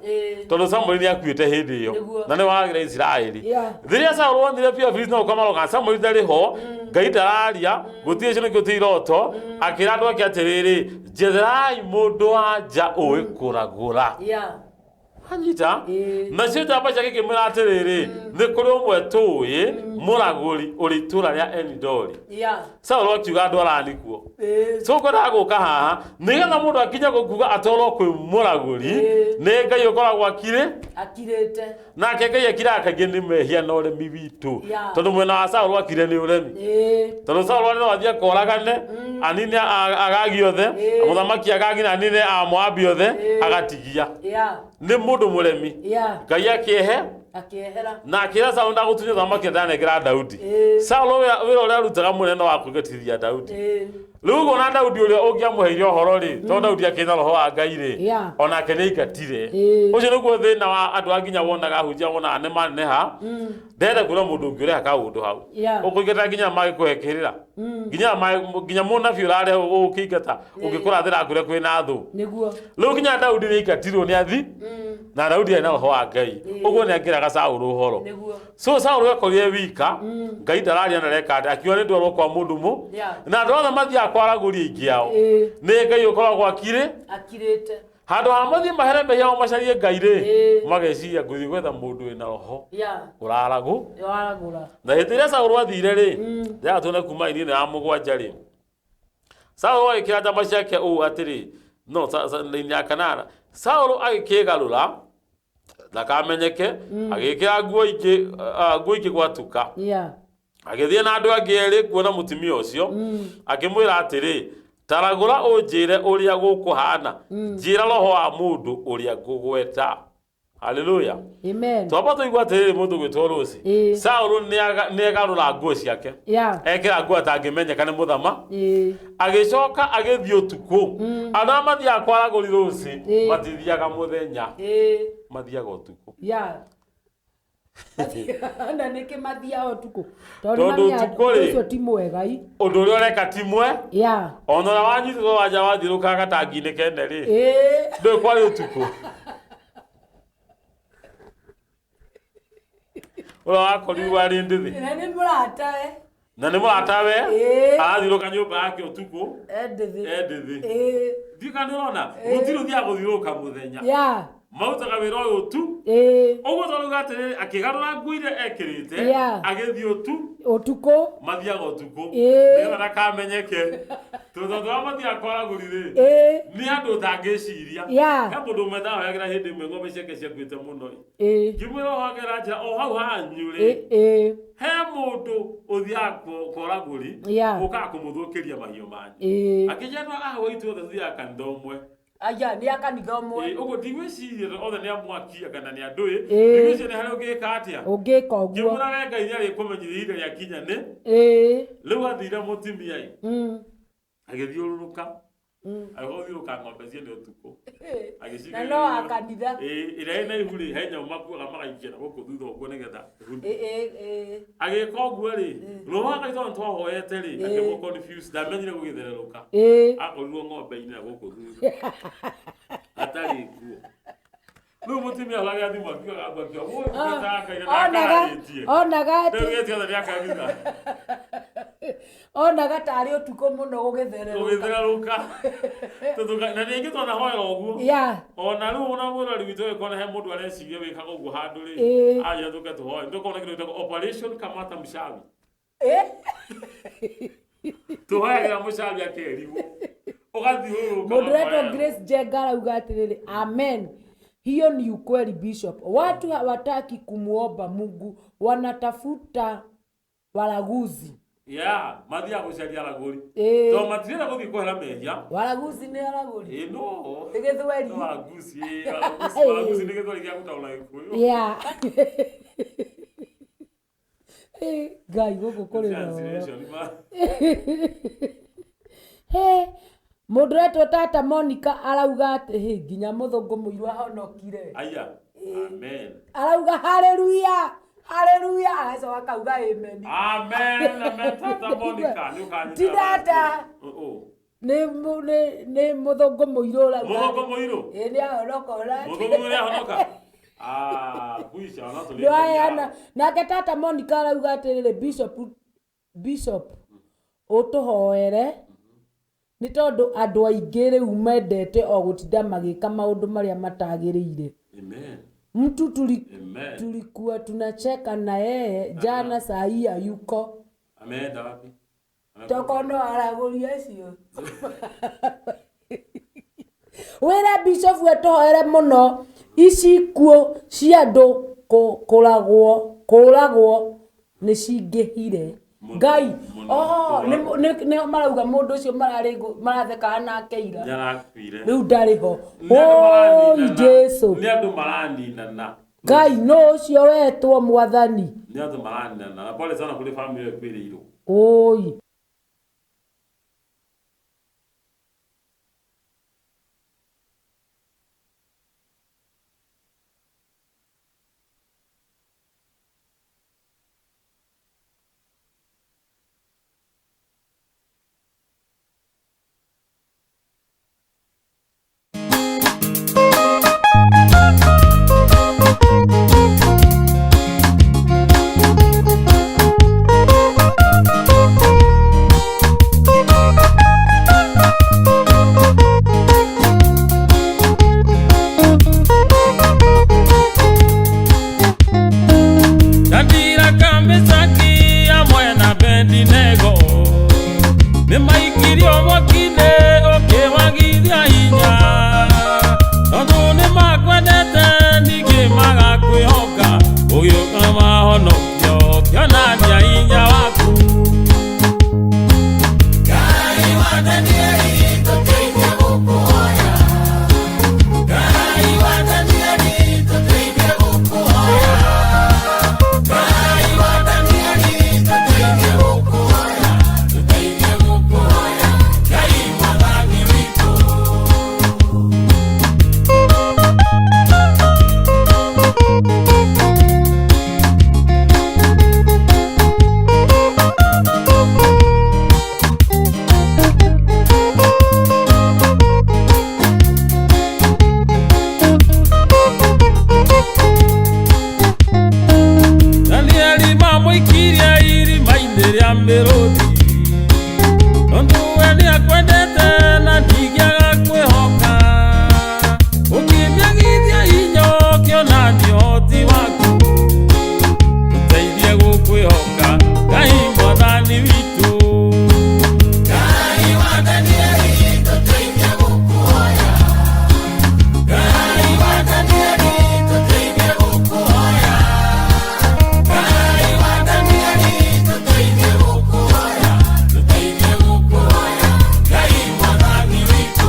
Tondũ Samueli nĩakuĩte hĩndĩ ĩyo. Na nĩ wagĩra Isiraeli. Rĩrĩa Saũlũ onire biũ Afilisti no gũka maroka, Samueli ndarĩ ho, Ngai ndararia, gũtirĩ cioneki, gũtirĩ iroto, akĩra andũ ake atĩrĩrĩ, njetherai mũndũ wa nja ũĩ kũragũra. Anyita. Ĩĩ. Nacio njamba ciake ikĩmwĩra atĩrĩrĩ, nĩ kũrĩ ũmwe tũĩ mũragũri ũrĩ itũũra rĩa Enidori. Saũlũ akiuga ndwarani kuo. So ngwendaga gũka haha nĩgetha mũndũ akinye gũkuga atwarwo kwĩ mũragũri. Nĩ Ngai ũkoragwo akirĩ Akirĩte. Nake Ngai akiraga kaingĩ nĩ mehia na ũremi witũ. Tondũ mwena wa Saũlũ akire nĩ ũremi. Tondũ Saũlũ arĩ no athiĩ akoragane, anine Agagi othe, mũthamaki Agagi na anine Amoabi othe, agatigia. Nĩ mũndũ mũremi. Ngai akĩehe Akĩehera. Na akĩra Saũlũ ndagũtunya ũthamaki ndanengera Daudi. Saũlũ wĩra ũrĩa arutaga mũnene wa kũingatithia Daudi. Rĩu ũguo na Daudi ũrĩa ũngĩamũheire ũhoro rĩ, tondũ Daudi akĩrĩ na roho wa Ngai rĩ, onake nĩ aingatire. Ũcio nĩguo thĩna wa andũ a nginya wonaga ahunjia wonaga nĩ maneneha, ndenda kuona mũndũ ũngĩ ũreha kaũndũ hau. Ũkũingata nginya magĩkũhe kĩrĩra. Nginya nginya mũnabii ũrareha ũkĩingata, ũngĩkũrathĩra akwĩre kwĩna thũ. Nĩguo. Rĩu nginya Daudi nĩ aingatirwo nĩ athi, na Daudi arĩ na roho wa Ngai. Ũguo nĩ angĩraga Saũlũ ũhoro. Nĩguo. So Saũlũ ekorire wika, Ngai ndararia na areka atĩa, akiuga nĩ ndwarwo kwa mũndũ mũ. Na andũ othe mathiaga kwa aragũri aingĩ ao. Nĩ Ngai ũkoragwo akirĩ. Akirĩte. Handũ ha mathiĩ mahere mehia mao macarie Ngai rĩ, mageciria ngũthiĩ gwetha mũndũ wĩna roho ũraragũ. Waragũra. Na hĩndĩ ĩrĩa Saũlũ athire rĩ, ndĩrenda tuone kuma inĩ ya 7 rĩ. Saũlũ agĩkĩra njamba ciake ũũ atĩrĩ, no inĩ ya 8, Saũlũ agĩkĩgarũra ndakamenyeke, agĩkĩra nguo ingĩ, nguo ingĩ gwatuka. Agĩthiĩ na andũ angĩ erĩ kuona mũtumia ũcio, akĩmwĩra atĩrĩ, taragũra ũnjĩre ũrĩa gũkũhana, njĩra roho wa mũndũ ũrĩa ngũgweta. Haleluya. Amen. Twamba tũigua atĩrĩrĩ mũndũ gwĩtwo Rũci. Saũlũ nĩegarũra nguo ciake. Ekĩra nguo atangĩmenyeka nĩ mũthama. Agĩcoka agĩthiĩ ũtukũ. Andũ arĩa mathiaga kwa aragũri Rũci matithiaga mũthenya. Mathiaga ũtukũ. Na nĩkĩ mathiaga ũtukũ? Tondũ ũtukũ rĩ, ũcio ti mwega i. Ũndũ ũrĩa ũreka ti mwe. Ona ũrĩa wanyitĩtwo wanja wathiũrũrũkaga gatangi-inĩ kene rĩ. Ndũĩ kwarĩ ũtukũ. Ũrĩa wakorirwo arĩ ndĩthĩ. Na nĩ mũratawe. Na nĩ mũratawe. Arathiũrũka nyũmba yake ũtukũ. Endĩthĩ. Endĩthĩ. Ndiũĩ kana nĩ ũrona, gũtirĩ ũthiaga gũthiũrũrũka mũthenya. Marutaga wĩra ũyũ tu. Ũguo tondũ atĩrĩrĩ, akĩgarũra nguo iria ekĩrĩte, agĩthiĩ ũtu. Ũtukũ. Mathiaga ũtukũ. Nĩgetha ndakamenyeke. Tondũ andũ arĩa mathiaga kwa aragũri rĩ, nĩ andũ ũtangĩciria. He mũndũ ũmwe ndahoyagĩra hĩndĩ ĩmwe ng'ombe ciake ciakuĩte mũno. Ngĩmwĩra ũhagĩra njĩra o hau hanyu rĩ, he mũndũ ũthiaga kwa aragũri, ũkaga kũmũthũkĩria mahiũ manyu. Akĩnjĩra andũ a hau ithuothe tũthiaga kanitha ũmwe. Aya, nĩ a kanitha ũmwe. Ũguo ndigwĩciria othe nĩ a mwaki kana nĩ andũ ĩ. Ndigwĩciria nĩ harĩa ũngĩka atĩa. Ũngĩka ũguo. Ngĩmwĩra we Ngai nĩ arĩkũmenyithia ihinda rĩakinya nĩ. Rĩu athire mũtumia ĩ. Agĩthiũrũrũka. Agĩthiũrũrũka ng'ombe ciene ũtukũ. Agĩcigĩrĩria. Na no a kanitha. Ĩrĩa ĩna ihu rĩ, he nyamũ makuaga magaikia na gũkũ thutha ũguo nĩgetha ihu. Agĩka ũguo rĩ, roho wa Ngai tondũ twahoete rĩ, akĩmũ confuse, ndamenyire gũgĩthererũka. Akorirwo ng'ombe-inĩ na gũkũ thutha. Atarĩ nguo. Rĩu mũtumia ahũragĩra thimũ akiugaga nguo akiuga, "Woi, ndungata Ngai na ndakarĩtie." Onaga atĩ Rĩu gĩti othe nĩ akanitha. Onaga tarĩ ũtukũ mũno gũgĩthererũka. Gũgĩthererũka. Tondũ na rĩngĩ twanahoera ũguo. Ona rĩu ona mwĩrori witũ agĩkorwo he mũndũ areciria wĩkaga ũguo handũ rĩ, anjĩra tũke tũhoe. Nĩ tũkorwo na kĩndũ gĩtagwo Operation Kamata Mchawi. Tũhoyagĩra mũcabi akerigwo. Ũgathiũrũrũka. Mũndũ ũretwo Grace Njenga arauga atĩrĩrĩ, amen. Hiyo ni ukweli Bishop. Watu hawataki kumuomba Mungu, wanatafuta waraguzi. Mathiaga gũcaria aragũri. Tondũ matirenda gũthiĩ kũhera mehia. Waraguzi nĩ aragũri. No. Nĩ gĩthweri. No, waraguzi, waraguzi, waraguzi nĩ gĩthweri gĩa gũtaũra Gĩkũyũ. Ngai gũkũ kũrĩ na ũhoro. Translation, ma. He, mũndũ ũretwo Tata Monica arauga atĩ hĩ, nginya mũthũngũ mũirũ ahonokire. Aya. Amen. Arauga haleluya, haleluya, agacoka akauga amen. Amen, amen, Tata Monica, nĩ ũkanyita. Ti tata. Oh, oh. Nĩ nĩ mũthũngũ mũirũ ũrauga. Mũthũngũ mũirũ? Ĩ, nĩ ahonoka ũrati. Mũthũngũ mũirũ nĩ ahonoka? Kuica, ona tũrĩ Nĩ waheana. Nake Tata Monica arauga atĩrĩrĩ, Bishop, Bishop, ũtũhoere nĩ tondũ andũ aingĩ rĩu mendete o gũtinda magĩka maũndũ marĩa matagĩrĩire. Amen. Mtu Amen. tulikuwa tunacheka na yeye jana, saa hii hayuko. Ameenda wapi? Tokono aragũria acio. Wĩre Bishop atũhoere mũno ici ikuũ cia andũ kũragwo nĩ cingĩhire. Mũno, Ngai, mũno, oh, kũragwo. nĩ marauga mũndũ ũcio marathekaga nake ira. Nĩarakuire. Rĩu ndarĩ ho. Nĩ andũ Oi maraninana. Jesu. Nĩ andũ maraninana. Ngai no ũcio wetwo mwathani. Nĩ andũ maraninana. Na pole sana kũrĩ family ĩyo ĩkuĩrĩirwo. Oi. Ndandira kamĩcaki hamwe na Abedinego nĩmaikirio mwaki-inĩ ũkĩmagithia hinya tondũ nĩmakwendete ningĩ magakwĩhoka ũgĩũka mahonokio ũkĩonania hinya waku. Ngai wa Danieli tũteithie gũkũhoya. Ngai wa Danieli tũteithie gũkũhoya. Ngai wa Danieli tũteithie gũkũhoya. Tũteithie gũkũhoya. Ngai mwathani witũ. Danieli mamũikirie irima-inĩ rĩa mĩrũthi tondũ we nĩakwendete na ndingĩaga kwĩhoka ũkĩmĩagithia hinya ũkĩonania ũhoti waku tũteithie gũkwĩhoka Ngai mwathani witũ. Ngai wa Danieli tũteithie gũkũhoya. Ngai wa Danieli tũteithie gũkũhoya. Ngai wa Danieli tũteithie gũkũhoya. Tũteithie gũkũhoya. Ngai mwathani witũ.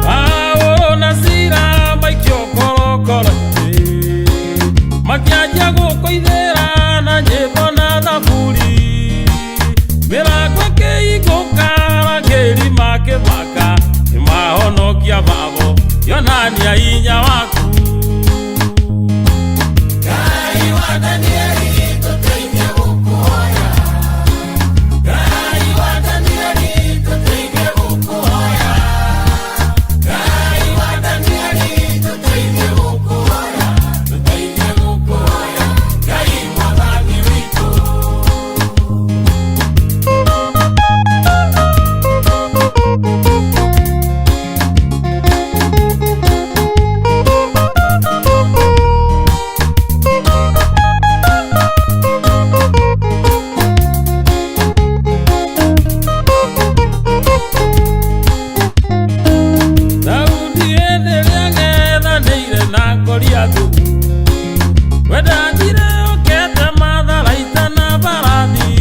Paulo na Sila maikio korokoro-inĩ makĩanjia gũkũithĩra na nyĩmbo na thaburi mĩrango ĩkĩhingũka arangĩri makĩmaka nĩmahonokia babo kĩonania hinya waku. Ngai wa Danieli tũteithie gũkũhoya. Ngai wa Danieli tũteithie gũkũhoya. Ngai wa Danieli tũteithie gũkũhoya. Tũteithie gũkũhoya. Ngai mwathani witũ. Daudi hĩndĩ ĩrĩa ang'ethanĩire na Goliathũ we ndathire okete matharaita na mbarathi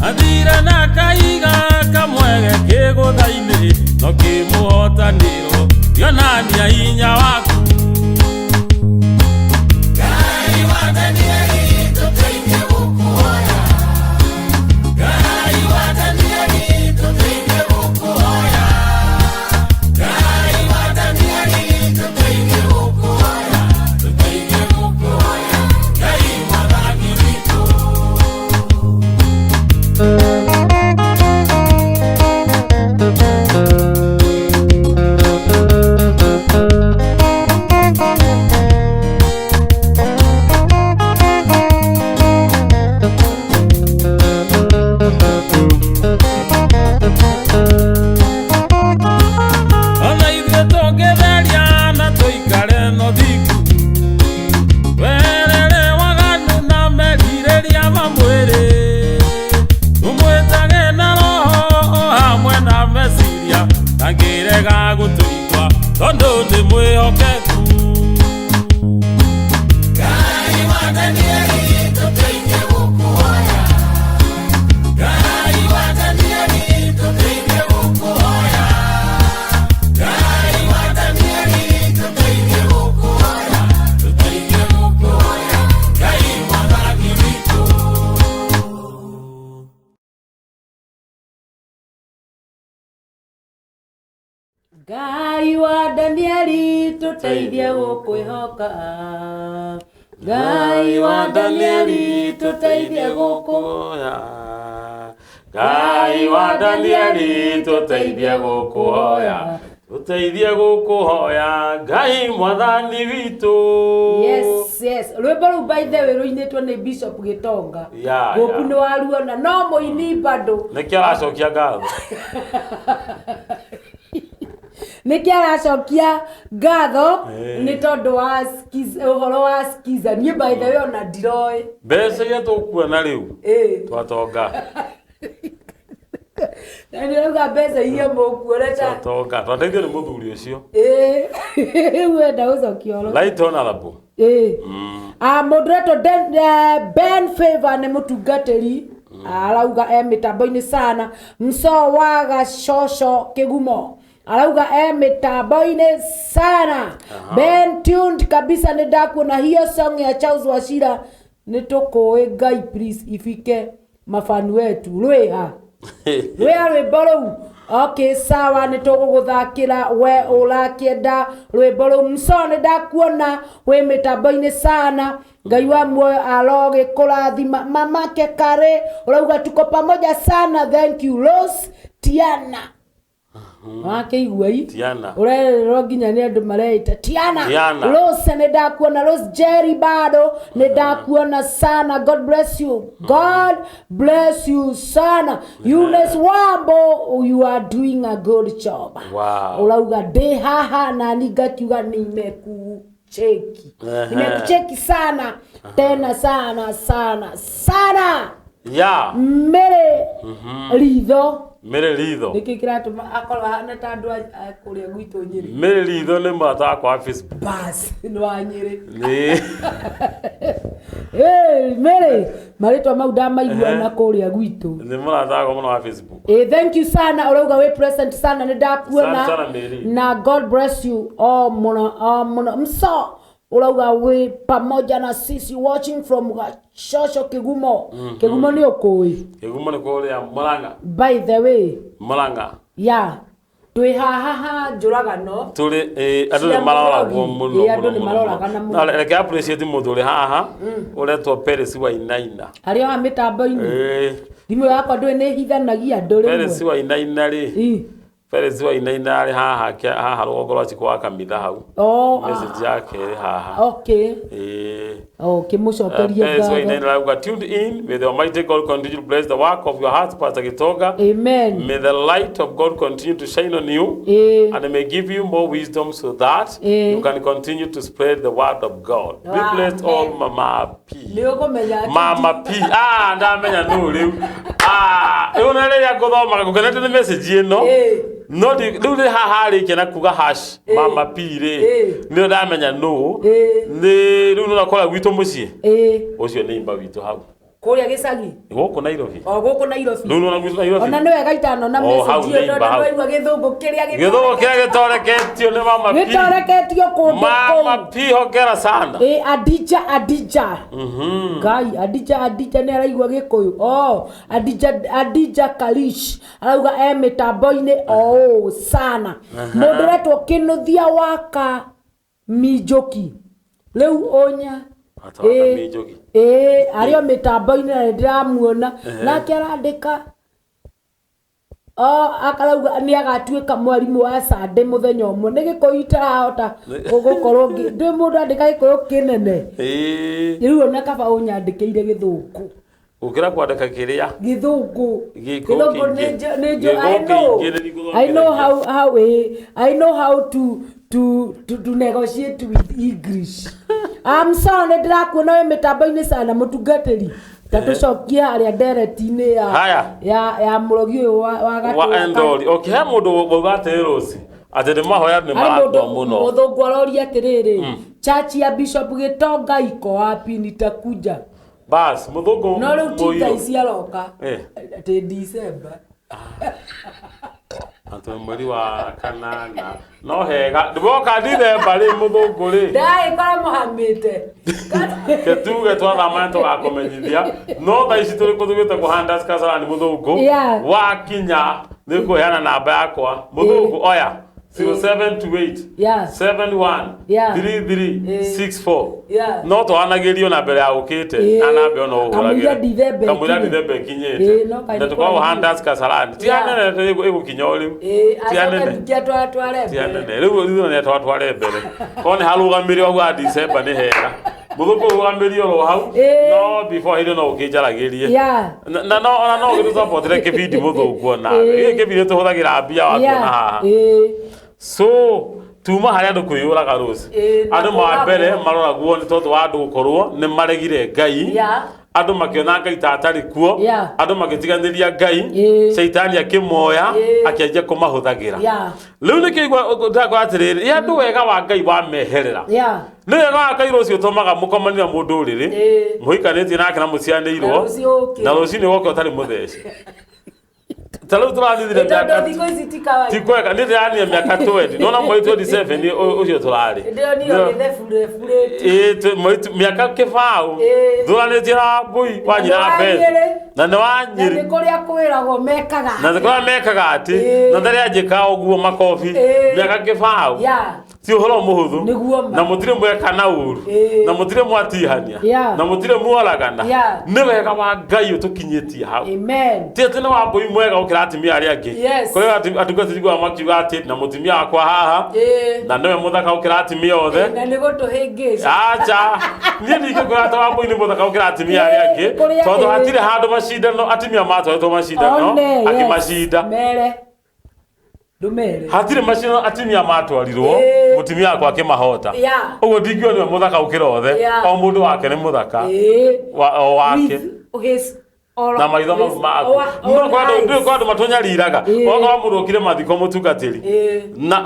athire na kahiga kamwe kĩgũtha-inĩ no kĩmũhotanĩro kĩonania hinya waku. Ngai wa Danieli tũteithie gũkũhoya. Ngai wa Danieli tũteithie gũkũhoya. Ngai wa Danieli tũteithie gũkũhoya. Tũteithie gũkũhoya. Ngai mwathani witũ. Thank Nĩ mwĩhokeku. Ngai wa Danieli tũteithie gũkũhoya. Ngai wa Danieli tũteithie gũkũhoya. Ngai wa Danieli tũteithie gũkũhoya. Tũteithie gũkũhoya. Ngai mwathani witũ. Ngai wa Danieli tũteithie gũkwĩhoka. Ngai wa Danieli tũteithie gũkũhoya. Ngai wa Danieli tũteithie gũkũhoya. Tũteithie gũkũhoya Ngai mwathani witũ. Yes, rwĩmbo rũu by the way rũinĩtwo nĩ Bishop Gĩtonga. Gũkũ nĩ waruona no mũini bado. Nĩkĩo aracokia ngatho. Nĩkĩo aracokia ngatho Eh. nĩ tondũ wa ũhoro wa skiza. Niĩ by the way ona ndiroĩ. Mbeca iria tũkuona rĩu Ĩĩ. twatonga. Na nĩrauga mbeca iria mũkuona ta Twatonga. Twateithio nĩ mũthuri ũcio. Ĩĩ. Rĩu wenda gũcokia ũhoro. Right honorable. Ĩĩ. Ah, mũndũ ũretwo Ben Favor nĩ mũtungatĩri arauga e mĩtambo-inĩ sana. Msoo wa Gacoco Kĩgumo arauga e mĩtambo-inĩ sana. Ben tuned kabisa, nĩ ndakuona hiyo song ya Charles Wachira nĩ tũkũĩ. Ngai please ifike mafanu wetu rwĩha rwĩha rwĩmbo rũu. Okay, sawa, nĩ tũgũgũthakĩra we ũrakĩenda rwĩmbo rũu. Mso nĩ ndakuona wĩ mĩtambo-inĩ sana. Ngai wa muoyo arogĩkũrathima. Mamake Kare ũrauga tuko pamoja sana, thank you. Rose Tiana wakĩigua i Tiana. ũrererwo nginya nĩ andũ mareita Tiana. Tiana. Rose nĩ ndakuona. Rose Jerry bado nĩ ndakuona sana. God bless you, God bless you sana. Eunice Wambo, you are doing a good job. Ũrauga ndĩ haha nani ngakiuga nimekucheki. Nimekucheki sana tena sana sana sana. Mary Ritho. Mary Ritho. Nĩkĩ kĩratũma akorwo ahana ta andũ a kũrĩa gwitũ Nyĩrĩ? Mary Ritho nĩ mũrata wakwa wa Facebook. Bas nĩ wa Nyĩrĩ. Nĩ Hey, Mary, marĩtwa mau ndamaigua na kũrĩa gwitũ. Nĩ mũrata wakwa mũno wa Facebook. Eh, thank you sana, ũrauga wĩ present sana, nĩ ndakuona. Asante sana, Mary. Na God bless you o mũno o mũno. Mso ũrauga wĩ pamoja na sisi, watching from Gachosho Kĩgumo. Kĩgumo nĩ ũkũĩ? Kĩgumo nĩ kũrĩa Murang'a. By the way. Murang'a. Ya twĩ haha ha njũragano. Tũrĩ andũ Cia nĩ maroragwo Mũrogi. mũno. Ĩ, andũ Mũno, nĩ mũno, maroragana mũno. mũno. Na reke appreciate mũndũ ũrĩ haha ũretwo Peres Wainaina. Harĩa wa mĩtambo-inĩ. Thimũ yakwa ndũĩ nĩ hithanagia andũ Peres rĩmwe. Wainaina rĩ, Ĩ. Peres Wainaina arĩ haha haha rũgongo rwa Chikũ wa kanitha hau. Oh, Message yake ĩrĩ haha. Okay. Okay, mũcokerie Peres ngatho. Wainaina arauga, "Tuned in. May the Almighty God continue to bless the work of your heart, Pastor Gitonga. Amen. May the light of God continue to shine on you and may give you more wisdom so that you can continue to spread the word of God. Be blessed all, Mama P." Nĩ ũkũmenya atĩ Mama P. Ah, ndamenya nũ rĩu. Ah, rĩu na rĩrĩa ngũthomaga ngũkenete nĩ message ĩno. No rĩu rĩ haha arĩkia na kuga hash Mama P rĩ. Nĩo ndamenya nũ. Nĩ rĩu nĩ ũrakora gwitũ mũciĩ. Ũcio nĩ imba witũ hau. Kũrĩa gĩcagi? Gũkũ Nairobi. O gũkũ Nairobi. Rĩu nĩ gwitũ Nairobi. Ona nĩ wega itano na O, hau message nĩ ĩyo imba tondũ hau. nĩwaigua gĩthũngũ kĩrĩa Gĩthũngũ kĩrĩa gĩtoreketio nĩ Mama P. gĩtoreketio kũndũ Mama kũu. P, hongera sana. Ĩ, Adija, Adija. Ngai, Adija, Adija nĩ araigua gĩkũyũ. Oh, Adija, Adija Kalish arauga e mĩtambo-inĩ o ũũ sana. Mũndũ ũretwo Kĩnũthia waka Minjũki rĩu ũnya. Ata waka Minjũki. Ĩĩ, arĩ o mĩtambo-inĩ na nĩndĩramuona nake arandĩka o akarauga nĩ agatuĩka mwarimũ wa Sunday mũthenya ũmwe. Nĩ gĩkũyũ itarahota gũkorwo ndĩ mũndũ andĩka gĩkũyũ kĩnene. Rĩu ona kaba ũnyandĩkĩire gĩthũngũ. Gũkĩra kwandĩka kĩrĩa Gĩthũngũ. Gĩkũyũ Gĩthũngũ kĩingĩ. nĩ njũ I Gĩkũyũ know kĩingĩ nĩ I know gũthomithanagia. how I know how to negotiate with English. I'm sorry, nĩ ndĩrakuona wĩ mĩtambo-inĩ sana, mũtungatĩri. Ta tũcokie harĩa ndereti-inĩ ya Haya. ya mũrogi ũyũ wa wa gatũra. Endori. Okay, he mũndũ wauga atĩrĩ, Rose Atĩ nĩ mahoya nĩ Harĩ marakua mũndũ mũno. Mũthũngũ aroria atĩrĩrĩ, church ya Bishop Gĩtonga iko wapi? Nitakuja. Bas mũthũngũ No rĩu ti mũirũ. thaa ici aroka. Atĩ December. Atĩ mweri wa kanana no hega ndwoka Dithemba rĩ, mũthũngũ rĩ. Ndagĩkora mũhamĩte. Ketuge twathama nĩ tũgakũmenyithia, no thaa ici tũrĩ kũndũ gwĩtagwo Handas Kasarani, mũthũngũ. Wakinya nĩ ngũheana namba yakwa, mũthũngũ, oya 0728 71 33 64. No twaranagĩrio na mbere ya ũkĩte na namba ĩyo no Kamũira ũhũragĩre Dithemba kamũira ĩkinye. Dithemba ĩkinyĩte. No kaĩ Na nĩ tũkoragwo kũraihu. Handas Kasarani ti anene ĩgũkinya o rĩu. Ti Acoke anene. ningĩ atwatware Ti mbere. anene rĩu ithuĩ nĩ twatware mbere korwo nĩ harũgamĩrio hau ha December nĩ hega, mũthũngũ, ũrũgamĩrio oro hau. No before hĩndĩ no ũkĩnjaragĩrie. Na no ona no ũgĩtũsupportĩre kĩbindi, mũthũngũ, ona gĩkĩ kĩbindi tũhũthagĩra mbia wakuona haha. So tuma harĩa andũ kwĩyũraga rũci. Na Andũ ma kũragwo. mbere maroragwo nĩ tondũ wa andũ gũkorwo nĩ maregire Ngai. Andũ makĩona Ngai ta atarĩ kuo. Andũ magĩtiganĩria Ngai. Caitani akĩmoya, akĩanjia kũmahũthagĩra. Rĩu nĩkĩo ndakora atĩrĩrĩ, ĩ andũ wega wa Ngai wameherera. Nĩ wega wa Ngai rũciũ ũtũmaga mũkomanie na mũndũ ũrĩrĩ mũhikanĩtie nake na mũcianĩirwo. Na rũciũ ũkĩre. Na rũcinĩ woke ũtarĩ mũthece ta rĩu tũrathithire Ĩ tondũ mĩaka thikũ ici ti kawaida. Ti kwega nĩ ndĩrania mĩaka 20 nona mweri 27 ũcio tũrarĩ. Ndĩronire ũgĩthebureburĩte. Ĩ, mĩaka kĩbaũ thuranĩtie na mbui wa nyina Na nĩ wa Beth. Nyĩrĩ. Na nĩ wa Na Nyĩrĩ. nĩ kũrĩa kwĩragwo mekaga. Na nĩ kũrĩa mekaga atĩ na ndarĩ anjĩka ũguo makobi mĩaka kĩbaũ. Ti ũhoro mũhũthũ. Nĩguo ma. Na mũtirĩ mweka na ũru. Na mũtirĩ mwatihania. Na mũtirĩ mworagana. Nĩ wega wa Ngai ũtũkinyĩtie hau. Amen. Ti atĩ nĩ wa mbui mwega gũkĩra atumia arĩa angĩ. Kũrĩ atungatĩri guoya makiuga atĩ na mũtumia wakwa haha na nĩwe mũthaka gũkĩra atumia othe. Na nĩ gũtũhĩngĩca. Acha, niĩ ndingĩkwĩra atĩ Wambui nĩ mũthaka gũkĩra atumia arĩa angĩ, tondũ hatirĩ handũ macindano atumia matwarĩtwo macindano One, yes. akĩmacinda. Mere. Ndũmere. Hatirĩ macindano atumia matwarirwo mũtumia wakwa akĩmahota. Ũguo ndingiuga nĩwe mũthaka gũkĩra othe. O mũndũ wake nĩ mũthaka o wake. With his or Na maitho mau his maku own no kwa andũ eyes. ndũĩ kwa andũ matũnyariraga. Okorwo mũndũ okire mathiko mũtungatĩri na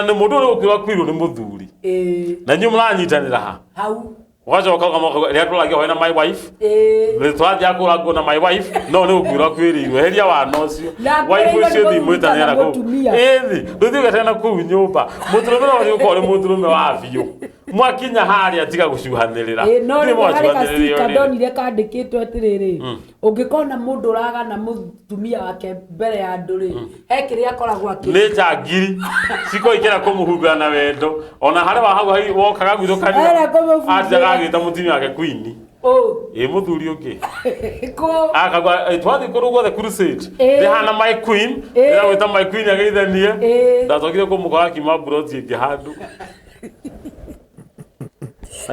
nĩ mũndũ ũrĩa ũkĩrwo akuirwo nĩ mũthuri na inyuĩ mũranyitanĩra ha Hau. Ũgacoka ũkamoka rĩrĩa tũragia ũhoro na my wife, tũrathiaga kũra nguo na my wife, no nĩ gũkuĩrwo akuĩrĩirwo heria wana ũcio. Na Wife akuĩrĩirwo ũcio nĩ thiĩ mũthuri mwĩtanĩre kana na kũu. mũtumia. Ĩthi ndũthiĩ ũgetane na kũu nyũmba mũtũrũme no ũthiĩ ũkorwo ũrĩ mũtũrũme wa biũ mwakinya harĩa tiga gũcuhanĩrĩra. No Ndirĩ rĩmwe harĩ mwacuhanĩrĩra gastika ũrĩrĩ. Ndonire kandĩkĩtwo atĩrĩrĩ, ũngĩkona mũndũ ũragana mũtumia wake mbere ya andũ rĩ, he kĩrĩa akoragwo akĩ Nĩ njangiri ciko ikĩra kũmũhumbĩra na wendo ona harĩ wa hau hai wokaga gwitũ kanitha. Era kũmũhumbĩra. Atigaga agĩta mũtumia wake queen. Ũ. Ĩ mũthuri ũngĩ Kũ. Akagwa twathiĩ kũndũ guothe crusade ndĩhana my queen. Ndĩragwĩta my queen ageithanie. Ndacokire kũmũkora akiuma mburoti ĩngĩ handũ.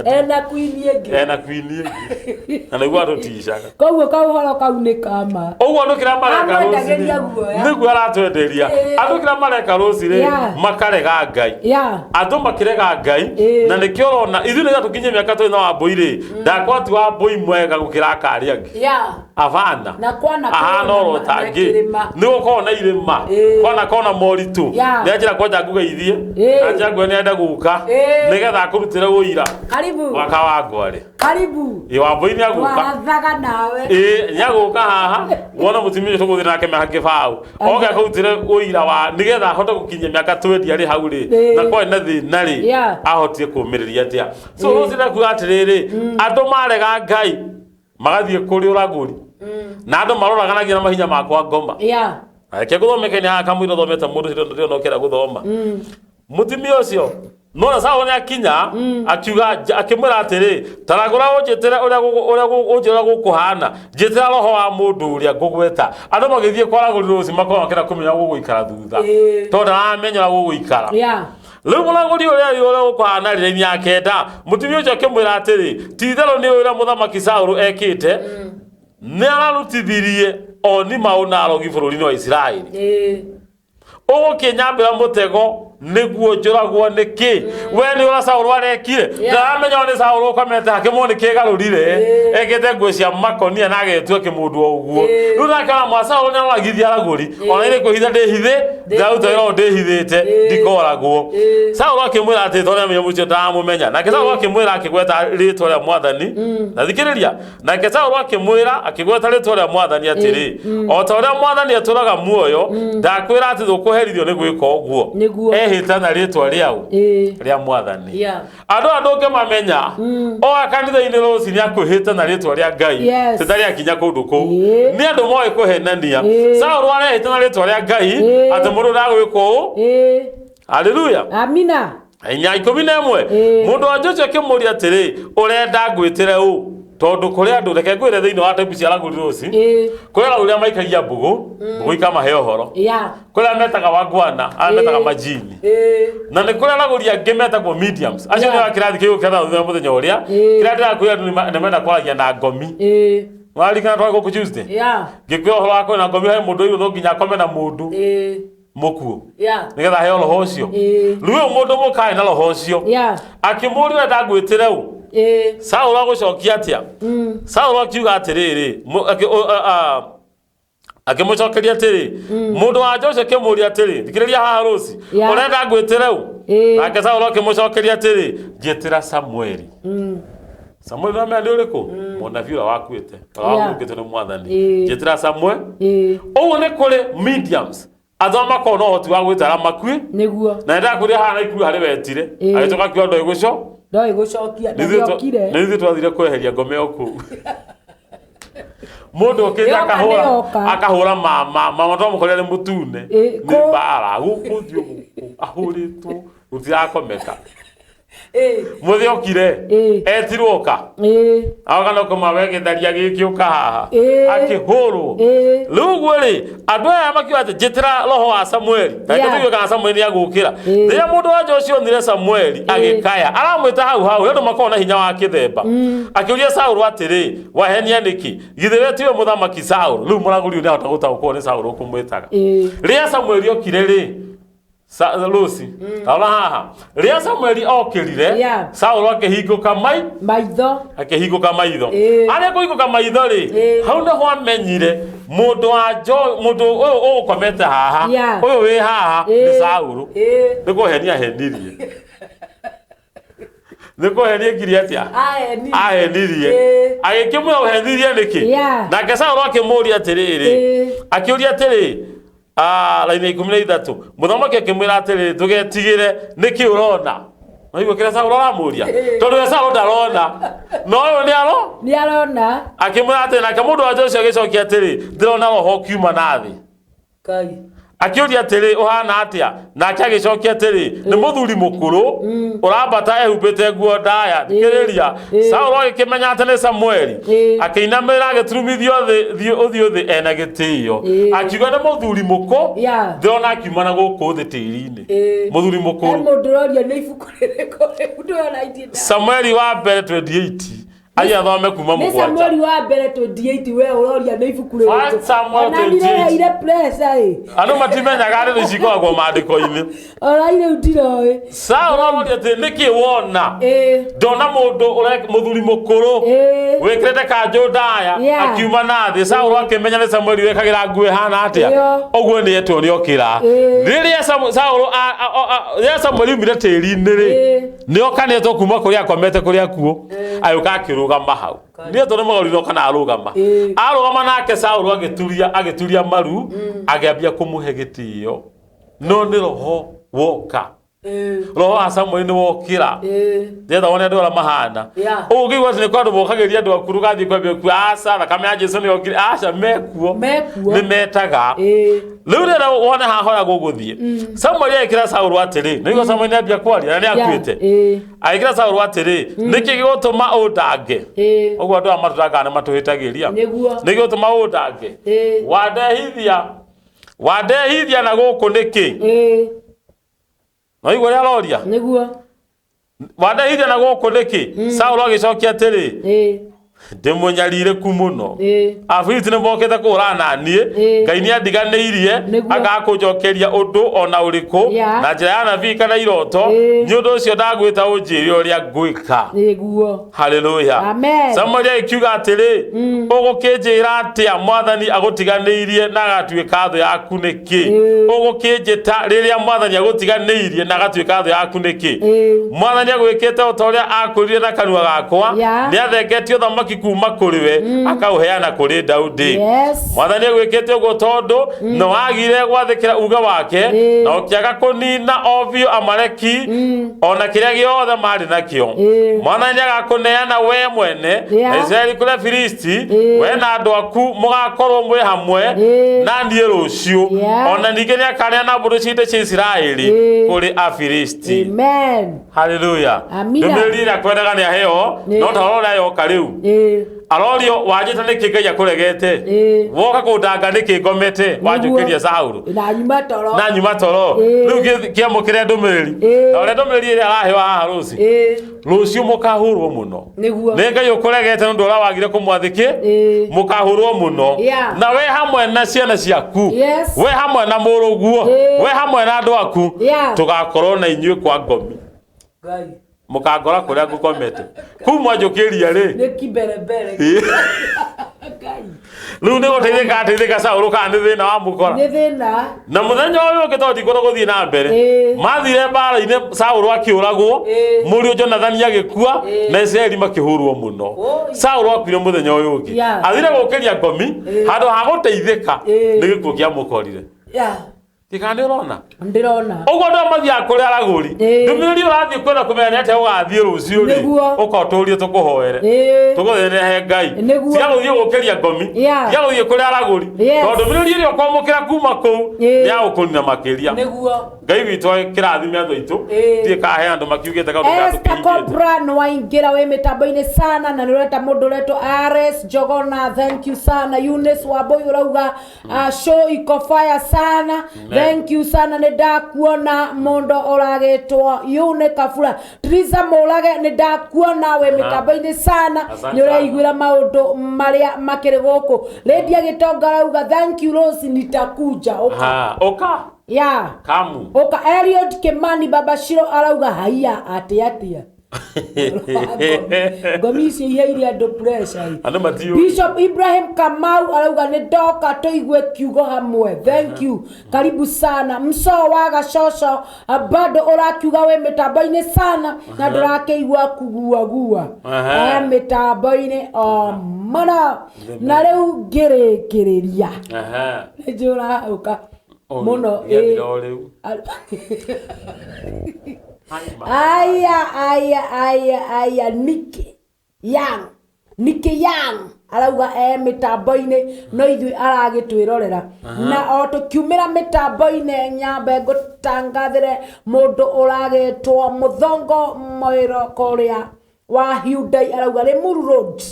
Ena queen ĩngĩ. Ena queen ĩngĩ na nĩguo atũticaga. Koguo kaũhoro kau nĩ kama. Ũguo andũ kĩrĩa mareka Amwendagĩria rũci guoya. nĩguo aratwenderia. Andũ kĩrĩa mareka rũci rĩ, makarega Ngai. Andũ makĩrega Ngai. Na nĩkĩo ũrona ithuĩ nĩgetha tũkinye mĩaka tũrĩ na Wambũi rĩ, ndakwa ti Wambũi mwega gũkĩra akarĩa angĩ. Abana. Na kwana Ahana kũrĩ oro na tangĩ. kĩrĩma. Nĩ gũkorwo na irĩma. Kwana kona moritũ. Nĩ anjĩra kwanja ngũgeithie. Na anjĩra nguo nĩenda gũka nĩgetha akũrutĩre ũira. Karibu. Mwaka wa ngwarĩ. Karibu. Ĩ Wambũi nĩ agũka. Twarathaga nawe. Ĩ nĩagũka haha wona mũtumia ũcio tũgũthiĩ nake mĩaka kĩbaũ oke akũrutĩre ũira wa nĩgetha ahote gũkinyia mĩaka 20 arĩ hau rĩ na kwarĩ na thĩna rĩ ahotire kũmĩrĩria atĩa. So rũciũ ndakuga atĩrĩrĩ, andũ marega Ngai magathiĩ kũrĩ ũragũri na andũ maroraganagia na mahinya makwa ngoma. Reke ngũthomeke nĩ haha kamũira ũthomete mũndũ ũcio ndĩrona ũkĩenda gũthoma mũtumia ũcio nona Saũlũ nĩ akinya akiuga akĩmwĩra atĩrĩ, taragũra ũnjĩtĩre ũrĩa ũnjĩre ũrĩa gũkũhana, njĩtĩra roho wa mũndũ ũrĩa ngũgweta. Andũ magĩthiĩ kwaragũri rũci makorwo makĩenda kũmenya gũgũikara thutha tondũ ndaramenya ũrĩa gũgũikara. Rĩu mũragũri ũrĩa ũrĩa ũkũhana rĩrĩ ya kenda, mũtumia ũcio akĩmwĩra atĩrĩ, ti itherũ nĩ ũrĩa mũthamaki Saũlũ ekĩte nĩ ararutithirie oni maũ na arogi bũrũri-inĩ wa Isiraeli. Ũgũkĩnyambĩra mũtego Nĩguo njũragwo nĩkĩ? We nĩ ũrĩa Saũlũ arekire? Ndaramenya nĩ Saũlũ ũkomete hakĩmwo nĩ kĩgarũrire, ekĩte nguo cia makonia na agetua kĩmũndũ o ũguo. Rĩu nake aramwĩra Saũlũ nĩ aroragithia aragũri, ona irĩ kwĩhitha ndĩhithĩ, ndĩraruta wĩra ũyũ ndĩhithĩte ndikoragwo. Saũlũ akĩmwĩra atĩ tondũ nĩamenya mũcio ndaramũmenya. Nake Saũlũ akĩmwĩra akĩgweta rĩtwa rĩa Mwathani, na thikĩrĩria, Nake Saũlũ akĩmwĩra akĩgweta rĩtwa rĩa Mwathani atĩrĩ, O ta ũrĩa Mwathani atũũraga muoyo, ndakwĩra atĩ ndũkũherithio nĩ gwĩka ũguo. Nĩguo. Ehĩta na rĩtwa rĩaũ? Rĩa Mwathani. Andũ aya ndũngĩmamenya. Oa kanitha-inĩ rũcinĩ akwĩhĩta na rĩtwa rĩa Ngai. Tĩtarĩ akinya kũndũ kũu. Nĩ andũ moĩ kũhenania. Saũlũ arehĩta na rĩtwa rĩa Ngai atĩ mũndũ ndagwĩka ũũ. Haleluya. Amina. 11. Mũndũ wa nja ũcio akĩmũũria atĩrĩ, Ũrenda ngwĩtĩre ũ? Tondũ kũrĩ andũ, reke ngwĩre thĩinĩ wa type cia aragũri rũci, kũrĩ aragũri arĩa maikagia mbũgũ, mbũgũ ikamahe ũhoro. Kũrĩ arĩa metaga wangwana, arĩa metaga majini. Na nĩ kũrĩ aragũri angĩ metagwo mediums. Acio nĩ a kĩrathi kĩu kĩratha mũthenya ũrĩa. Kĩrĩa ndĩrakwĩra andũ nĩ menda kwaragia na ngomi. Waririkana twarĩ gũkũ Tuesday? Ngĩkwĩra ũhoro wa kwĩna ngomi he mũndũ oigwo no nginya akome na mũndũ mũkuũ nĩgetha aheo roho ũcio. Rĩu ũyũ mũndũ mũka arĩ na roho ũcio. Akĩmũũria, ũrenda ngwĩtĩre ũ? Saũlũ agũcokia atĩa? Saũlũ akiuga atĩrĩrĩ, akĩmũcokeria atĩrĩ, mũndũ wa nja ũcio akĩmũũria atĩrĩ, thikĩrĩria haha rũci, ũrenda ngwĩtĩre ũ? Nake Saũlũ akĩmũcokeria atĩrĩ, njĩtĩra Samueli. Samueli nĩwamenya nĩ ũrĩkũ? Mũnabii ũrĩa wakuĩte, ũrĩa wahurũkĩtio nĩ Mwathani. Njĩtĩra Samuel. Ũguo nĩ kũrĩ mediums andũ arĩa makoragwo na ũhoti wa gwĩta arĩa makui. Na nĩndakwĩrire haha Naikuru harĩ wetire, agĩcoka akiuga ndoĩ gũco Ndoĩ gũcokia na nĩokire. Nĩ ithuĩ twathire kweheria ngome o kũu. Mũndũ okĩte Yoka akahũra nĩyoka. Akahũra mama mama twamũkorire nĩ mũtune. Nĩ mbara gũkũ ũthiũ gũkũ ahũrĩtwo gũtirakomeka. Mũthĩ okire etirwo ũka agoka no kũma we gĩtharia gĩkĩ ũka haha akĩhũrwo. Rĩu ũguo rĩ, andũ aya makiuga atĩ njĩtĩra roho wa Samueli na tũigue kana Samueli nĩ agũkĩra. Rĩrĩa mũndũ wa nja ũcio onire Samueli agĩkaya aramwĩta hau hau, nĩ andũ makoragwo na hinya wa kĩthemba, akĩũria Saũlũ atĩrĩ, wahenia nĩkĩ? Githĩ we tiwe mũthamaki Saũlũ? Rĩu mũragũri ũyũ nĩahota gũtaũkwo nĩ Saũlũ ũkũmwĩtaga. Rĩrĩa Samueli okire rĩ, Lucy, rora haha, rĩrĩa Samueli okĩrire, Saũlũ akĩhingũka mai Maitho. Akĩhingũka maitho. Arĩa kũhingũka maitho rĩ, hau nĩho amenyire mũndũ wa njo mũndũ ũyũ ũgũkomete haha, ũyũ wĩ haha nĩ Saũlũ. Nĩ kũhenia ahenirie, nĩ kũhenia ekire atĩa? Ahenirie. Ahenirie. Agĩkĩmwĩra, ũhenirie nĩkĩ? Nake Saũlũ akĩmũũria atĩrĩrĩ, akĩũria atĩrĩ, raini ya 13, mũthamaki akĩmwĩra atĩrĩrĩ, ndũgetigĩre, nĩkĩ ũrona? Naigua kĩrĩa Saũlũ aramũria? Tondũ we Saũlũ ndarona, no ũyũ nĩ aro Nĩ arona. Akĩmwĩra atĩrĩ, nake mũndũ wa nja ũcio agĩcokia atĩrĩ, ndĩrona roho ũkiuma na thĩ. Ngai. Akĩũria atĩrĩ, ũhana atĩa? Nake agĩcokia atĩrĩ, nĩ mũthuri mũkũrũ ũrambata ehumbĩte nguo ndaya. Thikĩrĩria. Saũlũ agĩkĩmenya atĩ nĩ Samueli. Akĩinamĩrĩra agĩturumithio thĩ ũthiũ thĩ ena gĩtĩo. Akiuga, nĩ mũthuri mũkũ ndĩrona akiuma na gũkũ thĩ tĩri-inĩ. Mũthuri He mũkũrũ. Mũndũ ũroria nĩ ibuku rĩrĩkũ rĩu ndĩrona itinda. Samueli wa mbere 28 athiĩ athome kuma Nĩ 7. Samueli wa mbere 28, we ũroria nĩ ibuku rĩrĩkũ? First Samuel Ona 28. ndireheire pressure ĩ. Andũ matimenyaga ndeto ici ikoragwo maandĩko-inĩ. Ona rĩu ndiroĩ. Saũlũ aroria atĩ nĩkĩ wona? Ndona mũndũ mũthuri mũkũrũ wĩkĩrĩte kanjũ ndaya akiuma na thĩ. Saũlũ akĩmenya nĩ Samueli wĩkagĩra nguo ĩhana atĩa. Ũguo nĩ etwo nĩ okĩra. Rĩrĩa Saũlũ rĩrĩa Samueli aumire tĩri-inĩ rĩ, nĩ okanĩtwo kuma kũrĩa akomete kũrĩa kuo, agĩũka akĩrũgama hau. Nĩ etwo nĩ mũgarũri kana arũgama. Arũgama nake Saũlũ agĩturia maru, akĩambia kũmũhe gĩtĩo. No nĩ roho woka. Roho wa Samueli nĩ wokĩra. Ndĩrenda wone andũ arĩa mahana. Ũguo ũngĩigua atĩ nĩ kwa andũ mokagĩria andũ akuũ rũgathiĩ kwambia kuo, aca, thakame ya Jesu nĩ yokire, aca, mekuo. Mekuo. Nĩ metaga. Rĩu rĩrĩa wone haha ũrĩa gũgũthiĩ, Samueli agĩkĩra Saũlũ atĩrĩ, nĩguo Samueli nĩambia kwaria na nĩakuĩte. Agĩkĩra Saũlũ atĩrĩ, nĩkĩ gĩgũtũma ũndange? Ũguo andũ aya matũtangaga nĩ matũhĩtagĩria. Nĩkĩ gĩgũtũma ũndange? Wandehithia wandehithia na gũkũ nĩkĩ? No igua ũrĩa aroria? Nĩguo. Wandehithia na gũkũ nĩkĩ? Saũlũ agĩcokia atĩrĩ, Ndĩ mũnyarirĩku mũno. Afilisti nĩ mokĩte kũhũrana na niĩ. Ngai nĩ andiganĩirie, akaga kũnjokeria ũndũ o na ũrĩkũ na njĩra ya anabii kana iroto. Nĩ ũndũ ũcio ndagwĩta ũnjĩre ũrĩa ngwĩka. Haleluya. Amen. Samueli agĩkiuga atĩrĩ, ũgũkĩnjĩra atĩa Mwathani agũtiganĩirie na agatuĩka thũ yaku nĩkĩ? Ũgũkĩnjĩta rĩrĩa Mwathani agũtiganĩirie na agatuĩka thũ yaku nĩkĩ? Mwathani agwĩkĩte o ta ũrĩa akwĩrire na kanua gakwa. Nĩ athengetie ũthamaki kuma kũrĩ we, akaũheana kũrĩ Daudi. Mwathani agwĩkĩte ũguo tondũ nĩ wagire gwathĩkĩra uge wake, na ũkĩaga kũnina o biũ Amaleki o na kĩrĩa gĩothe marĩ nakĩo. Mwathani nĩagakũneana wee mwene na Isiraeli kũrĩ Afilisti. We na andũ aku mũgakorwo mwĩ hamwe na niĩ rũciũ. Ona ningĩ nĩakaneana mbũtũ cia ita cia Isiraeli kũrĩ Afilisti. Amen. Haleluya. Amina. Ndũmĩrĩri ĩrĩa kwendaga nĩ aheo, no ta ũrĩa yoka rĩu. Arorio wanjĩta nĩkĩ Ngai akũregete? Woka kũndanga nĩkĩ ngomete? Wanjũkĩria Saũlũ. Na nyuma toro. Na nyuma toro. Rĩu kĩamũkĩre ndũmĩrĩri. Na ũrĩa ndũmĩrĩri ĩrĩa araheo haha rũci. Rũciũ mũkahũrwo mũno. Nĩguo. Nĩ Ngai ũkũregete nĩ ũndũ ũrĩa wagire kũmwathĩkĩ. Mũkahũrwo mũno. Na we hamwe na ciana ciaku. We hamwe na mũrũguo. We hamwe na andũ aku. Tũgakorwo na inyuĩ kwa ngomi. Ngai. Mũkangora kũrĩa ngũkomete. Kũu mwanjũkĩria rĩ. Nĩ kimbere-mbere. Ngai. Rĩu nĩ gũteithĩka ateithĩka Saũlũ kana nĩ thĩna wamũkora? Nĩ thĩna. Na mũthenya ũyũ ũngĩ tondũ ndikwenda gũthiĩ na mbere. Mathire mbara-inĩ Saũlũ akĩũragwo, mũriũ Jonathani agĩkua, na Isiraeli makĩhũrwo mũno. Saũlũ akuire mũthenya ũyũ ũngĩ. Athire gũkĩria ngomi, handũ ha gũteithĩka, nĩ gĩkuũ kĩamũkorire. Tikana nĩ ũrona? Ndĩrona. Ũguo andũ mathiaga kũrĩ aragũri. Ndũmĩrĩri ũrathiĩ kwenda kũmenya nĩ atĩa ũgathiĩ rũciũ rĩ. Ũka ũtũrie tũkũhoere. Tũgũthĩnĩre he Ngai. Tiga gũthiĩ gũkĩria ngomi. Tiga gũthiĩ kũrĩ aragũri. Tondũ ndũmĩrĩri ĩrĩa ũkwamũkĩra kuma kũu nĩ ya gũkũnina makĩria. Ngai witũ kĩrathime andũ aitũ. Ndiĩ kahe andũ makiugĩte kaũndũ Esther Cobra nĩ waingĩra wĩ mĩtambo-inĩ sana na nĩ ũreta mũndũ ũretwo RS Njogona, thank you sana. Eunice Wambui ũrauga show iko fire sana. Thank you sana, nĩ ndakuona mũndũ ũragĩtwo Yune Kabura. Triza Mũrage nĩ ndakuona wĩ mĩtambo-inĩ sana, nĩ ũraiguĩra maũndũ marĩa makĩrĩ gũkũ. Lydia Gĩtonga arauga thank you Rose, nitakuja. Ũka. Ũka. Kamu. Ũka. Eliud Kimani Baba Shiro arauga haiya atĩa atĩa. Ngomi icio iheire andũ pressure. Andũ matiũĩ. Bishop Ibrahim Kamau arauga nĩ ndoka tũigue kiugo hamwe. Thank you. Karibu sana. Msoo wa Gacoco bado ũrakiuga wĩ mĩtambo-inĩ sana na ndũrakĩigua kuguagua. Mĩtambo-inĩ o mũno. Na rĩu ngĩrĩkĩrĩria. Nĩ njũĩ ũrahũka mũno. Gĩathira o rĩu. Aya aya aya aya Nicky Young. Nicky Young arauga mĩtambo-inĩ no ithuĩ aragĩtwĩrorera. Na o tũkiumĩra mĩtambo-inĩ nyambe ngũtangathĩre mũndũ ũragĩtwo Mũthongo Moiro kũrĩa wa Hyundai arauga Limuru Road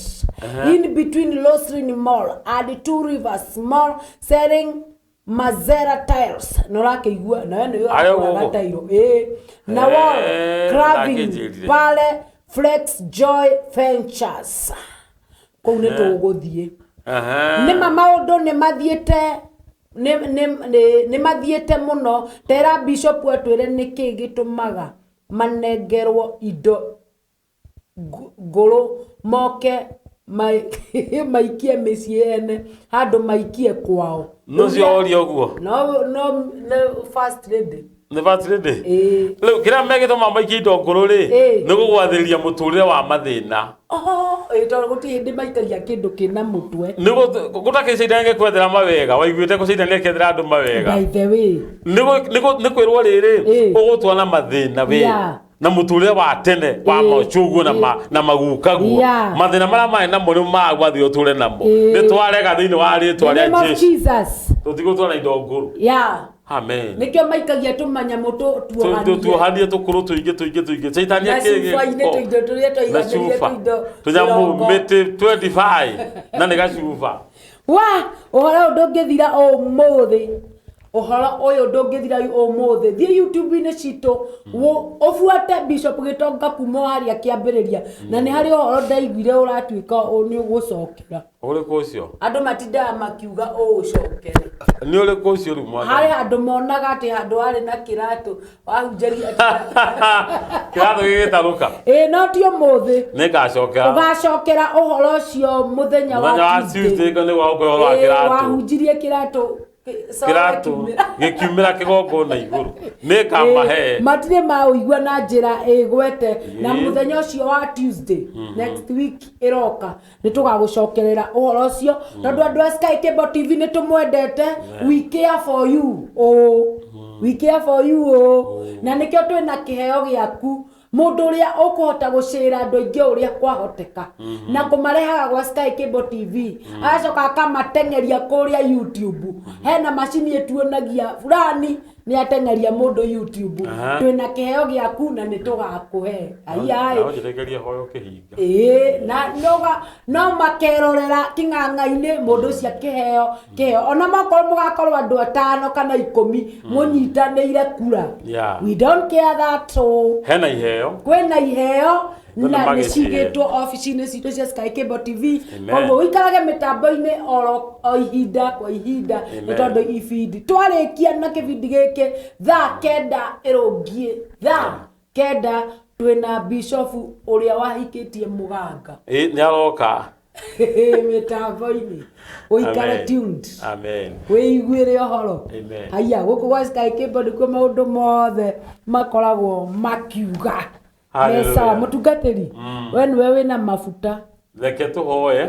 in between Roslyn Mall and Two Rivers Mall selling Mazera tiles. No rakĩigua nawe nĩ ũrakũraga tairo. Na wall carving pale Flex Joy Ventures. Kũu nĩ tũgũthiĩ. Nĩma maũndũ nĩ mathiĩte nĩ mathiĩte mũno. Tera Bishop atwĩre nĩkĩ gĩtũmaga manengerwo indo ngũrũ moke maikie mĩciĩ ene handũ maikie kwao. No cio oria ũguo. No no first lady. Nĩ first lady. Rĩu kĩrĩa megĩtũma maikie indo ngũrũ rĩ, nĩ gũgwathĩrĩria mũtũrĩre wa mathĩna. Tondũ gũtirĩ hĩndĩ maikagia kĩndũ kĩna mũtwe. Nĩ gũtakĩ caitani gĩkwethera mawega, waiguĩte kũ caitani akĩethera andũ mawega. By the way. Nĩ kwĩrwo rĩrĩ, ũgũtwa na mathĩna we. Na mũtũrĩre wa tene wa macuguo na magukaguo. Mathĩna marĩa marĩ namo nĩ magwathire ũtũre namo. Nĩ twarega thĩinĩ wa rĩtwa rĩa Jesũ. Tũtigũtwara indo ngũrũ. Amen. Nĩkĩo maikagia tũmanyamũ tuohanie. Tuohanie tũkũrũ tũingĩ tũingĩ tũingĩ. Caitani akĩrĩ gĩko. Tũindo tũrĩa twaiganĩire tũindo. Tũnyamũ mĩtĩ 25 na nĩ gacuba. Wa ũhoro ũyũ ndũngĩthira ũmũthĩ. Ũhoro ũyũ ndũngĩthira ũmũthĩ. Thiĩ YouTube-inĩ citũ ũbuate Bishop Gĩtonga kuma o harĩa kĩambĩrĩria, na nĩ harĩ ũhoro ndaiguire ũratuĩka nĩ ũgũcokera. Ũrĩkũ ũcio? Andũ matindaga makiuga ũũcokere. Nĩ ũrĩkũ ũcio rĩu mwathani? Harĩ handũ monaga atĩ handũ harĩ na kĩratũ wahunjagia Kĩratũ gĩgĩtarũka. Ĩĩ, no ti ũmũthĩ. Nĩ ngacokera. Ũgacokera ũhoro ũcio mũthenya wa Mũthenya wa Tuesday nĩ wa ũhoro wa Ĩĩ, kĩratũ. Wahunjirie kĩratũ Kĩratũ gĩkiumĩra kĩgongona igũrũ. Nĩ ngamahe. Matirĩ maũigua na njĩra ĩgwete. Na mũthenya ũcio wa Tuesday next week ĩroka nĩ tũgagũcokerera ũhoro ũcio, tondũ andũ a Sky Cable TV nĩ tũmwendete. We care for you oh. We care for you oh. Na nĩkĩo twĩna kĩheo gĩaku, mũndũ ũrĩa ũkũhota gũcĩra andũ aingĩ ũrĩa kwahoteka na kũmarehaga gwa Sky Cable TV, agacoka akamateng'eria kũrĩa YouTube. Hena macini ĩtuonagia fulani nĩ ateng'eria mũndũ YouTube. Twĩna kĩheo gĩaku na nĩ tũgakũhe. Aiyaĩ. Na ũnjĩtĩkĩrie hoyo ũkĩhinga. Ĩĩ, na noga no makerorera kĩng'ang'a-inĩ mũndũ ũcio akĩheo kĩheo, ona makorwo mũgakorwo andũ 5 kana 10 mũnyitanĩire kura. We don't care that oh. Hena iheo. Kwĩna iheo Kwĩna na nĩ magĩcihe. cigĩtwo obici-inĩ citũ cia Sky Cable TV. Amen. Koguo ũikarage mĩtambo-inĩ oro o ihinda kwa ihinda, nĩ Amen. tondũ ibindi twarĩkia na kĩbindi gĩkĩ thaa 9 ĩrũngiĩ, thaa 9 twĩna bishofu ũrĩa wahikĩtie mũganga. Ĩĩ, nĩ aroka. Mĩtambo-inĩ ũikare Amen. tuned. Amen. Wĩiguĩre ũhoro. Amen. Haiya, gũkũ gwa Sky Cable nĩkuo maũndũ mothe makoragwo makiuga. Hallelujah. Sawa, mũtungatĩri, we nĩwe wĩna mabuta. Reke tũhoe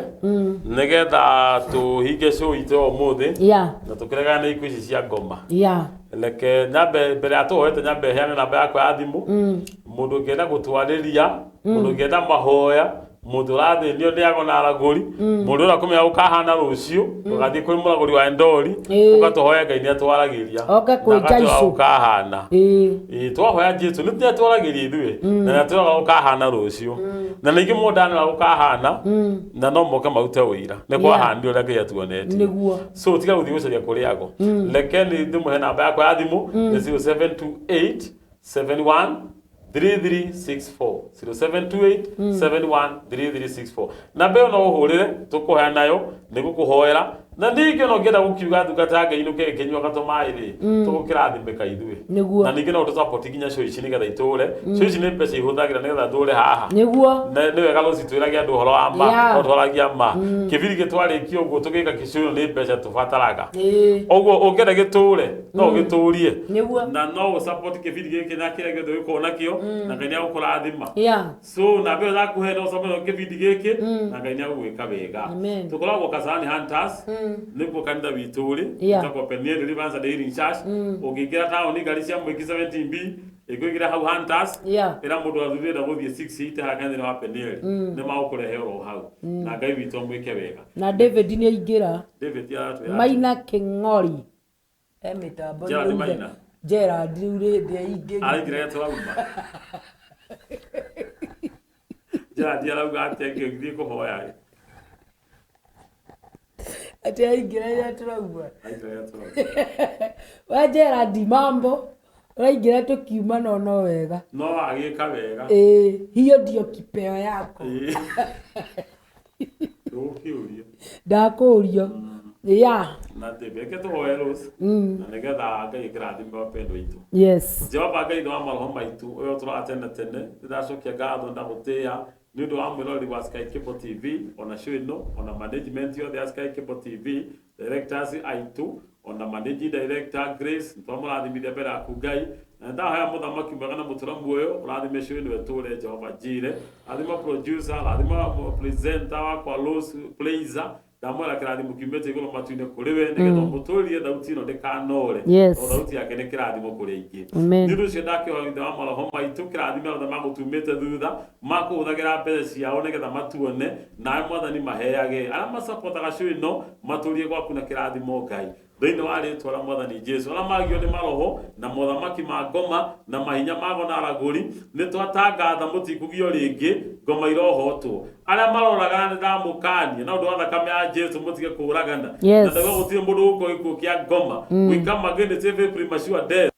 nĩgetha tũhinge show itũ ya ũmũthĩ na tũkĩregana na ikuũ ici cia ngoma. Reke nyambe mbere ya tũhoete nyambe heane namba yakwa ya thimũ. Mũndũ ũngĩenda gũtwarĩria, mũndũ ũngĩenda mahoya, mũndũ ũrathĩnio nĩ ago na aragũri, mũndũ ũrĩa kũmenya gũkahana rũciũ, ũgathiĩ kwĩ mũragũri wa Endori, ũgatũhoya Ngai nĩ atwaragĩria. Oke kwĩ Na agatwĩra Jesũ. gũkahana. Ĩĩ, twahoya Jesũ nĩ atwaragĩria ithuĩ na nĩ atwĩraga gũkahana rũciũ. Na ningĩ mũndũ ndanera gũkahana na no moke marute ũira nĩ kwahanire ũrĩa Ngai atuonetie. Nĩguo. So tiga gũthiĩ gũcaria kũrĩ ago. Reke nĩ ndĩmũhe namba yakwa ya thimũ nĩ 0728 71 3364, 0728 71 3364. Namba ĩyo no ũhũrĩre, tũkũheana nayo nĩ gũkũhoera. Na ningĩ ona ũngĩenda gũkiuga ndungata ya Ngai inũke ĩkĩnyuaga tũmaĩ rĩ, tũgũkĩrathimĩka ithuĩ. Nĩguo. Na ningĩ no ũtũsupport nginya show ici nĩgetha itũre. Show ici nĩ mbeca ihũthagĩra nĩgetha ndũre haha. Nĩguo. Nĩ wega rũci twĩrage andũ ũhoro wa ma, no twaragia ma. Kĩbindi gĩtwarĩkia ũguo tũgĩka kĩcũrũ nĩ mbeca tũbataraga. Ũguo ũngĩenda gĩtũre no ũgĩtũrie. Nĩguo. Na no ũsupport kĩbindi gĩkĩ na kĩrĩa gĩothe ũgĩkorwo nakĩo, na Ngai nĩagũkũrathima. So na mbere ndakuhe no ũsupport kĩbindi gĩkĩ na Ngai nĩagũgwĩka wega. Amen. Tũkoragwo Kasarani Hunters, nĩkuo kanitha witũ ũrĩ, wĩtagwo Peniel Deliverance and Healing Church. Ũngĩingĩra taũni ngari cia Mwiki 17B ĩkũingĩra hau Hunters, ĩra mũndũ athurĩte gũthiĩ 68 haha kanitha wa Peniel, nĩ magũkũrehe oro hau na Ngai witũ amwĩke wega. Na David nĩ aingĩra. David aratwĩra Maina Kĩng'ori e mĩtambo-inĩ. Gerald Maina. Gerald rĩu rĩndĩ aingĩrire. Araingĩra tũrauma. Gerald arauga atĩa ngĩthiĩ kũhoya? Atĩ aingĩra rĩrĩa tũrauma. Araingĩra tũrauma. We Gerald, mambo ũraingĩra tũkiuma, no wega. No agĩka wega. Ĩĩ, hiyo ndio kipeo yako. Ĩĩ. Ndũgũkĩũria. Ndakũrio ya. Na reke tũhoe Rose, na nĩgetha Ngai akĩrathime wapendwa aitũ. Yes. Jehova Ngai wa maroho maitũ, ũyũ ũtũraga tene tene, nĩndacokia ngatho na gũtĩĩa nĩ ũndũ wa mwĩroreri wa Sky Cable TV, ona show ĩno, ona management yothe ya Sky Cable TV, directors aitũ, ona managing director Grace, nĩtwamũrathimithia mbere yaku Ngai. Na ndahoya mũthamaki mwega na mũtũra muoyo ũrathime show ĩno ĩtũre. Jehova Jire, rathima producer, rathima presenter wakwa Rose Blazer. Ndamwĩra kĩrathimo kiumĩte igũrũ matu-inĩ kũrĩ we, nĩgetha ũmũtũrie thauti ĩno ndĩkanore. Yes. O thauti yake nĩ kĩrathimo kũrĩ aingĩ. Amen. Nĩ ũndũ ũcio ndakĩhoya ithe wa maroho maitũ, kĩrathime othe magũtumĩte thutha makũhũthagĩra mbeca ciao nĩgetha matuone nawe Mwathani, maheage arĩa masapotaga show ĩno matũrie gwaku na kĩrathimo Ngai. Thĩinĩ wa rĩtwa rĩa Mwathani Jesu, arĩa magio nĩ maroho na mothamaki ma ngoma na mahinya mago na aragũri, nĩ twatangatha mũtikugio rĩngĩ, ngoma irohotwo. Arĩa maroragana nĩ ndamũkania na ũndũ wa thakame ya Jesu mũtige kũragana. Yes. Na ndauga gũtirĩ mũndũ ũgũkua gĩkuũ kĩa ngoma. We come against every premature death.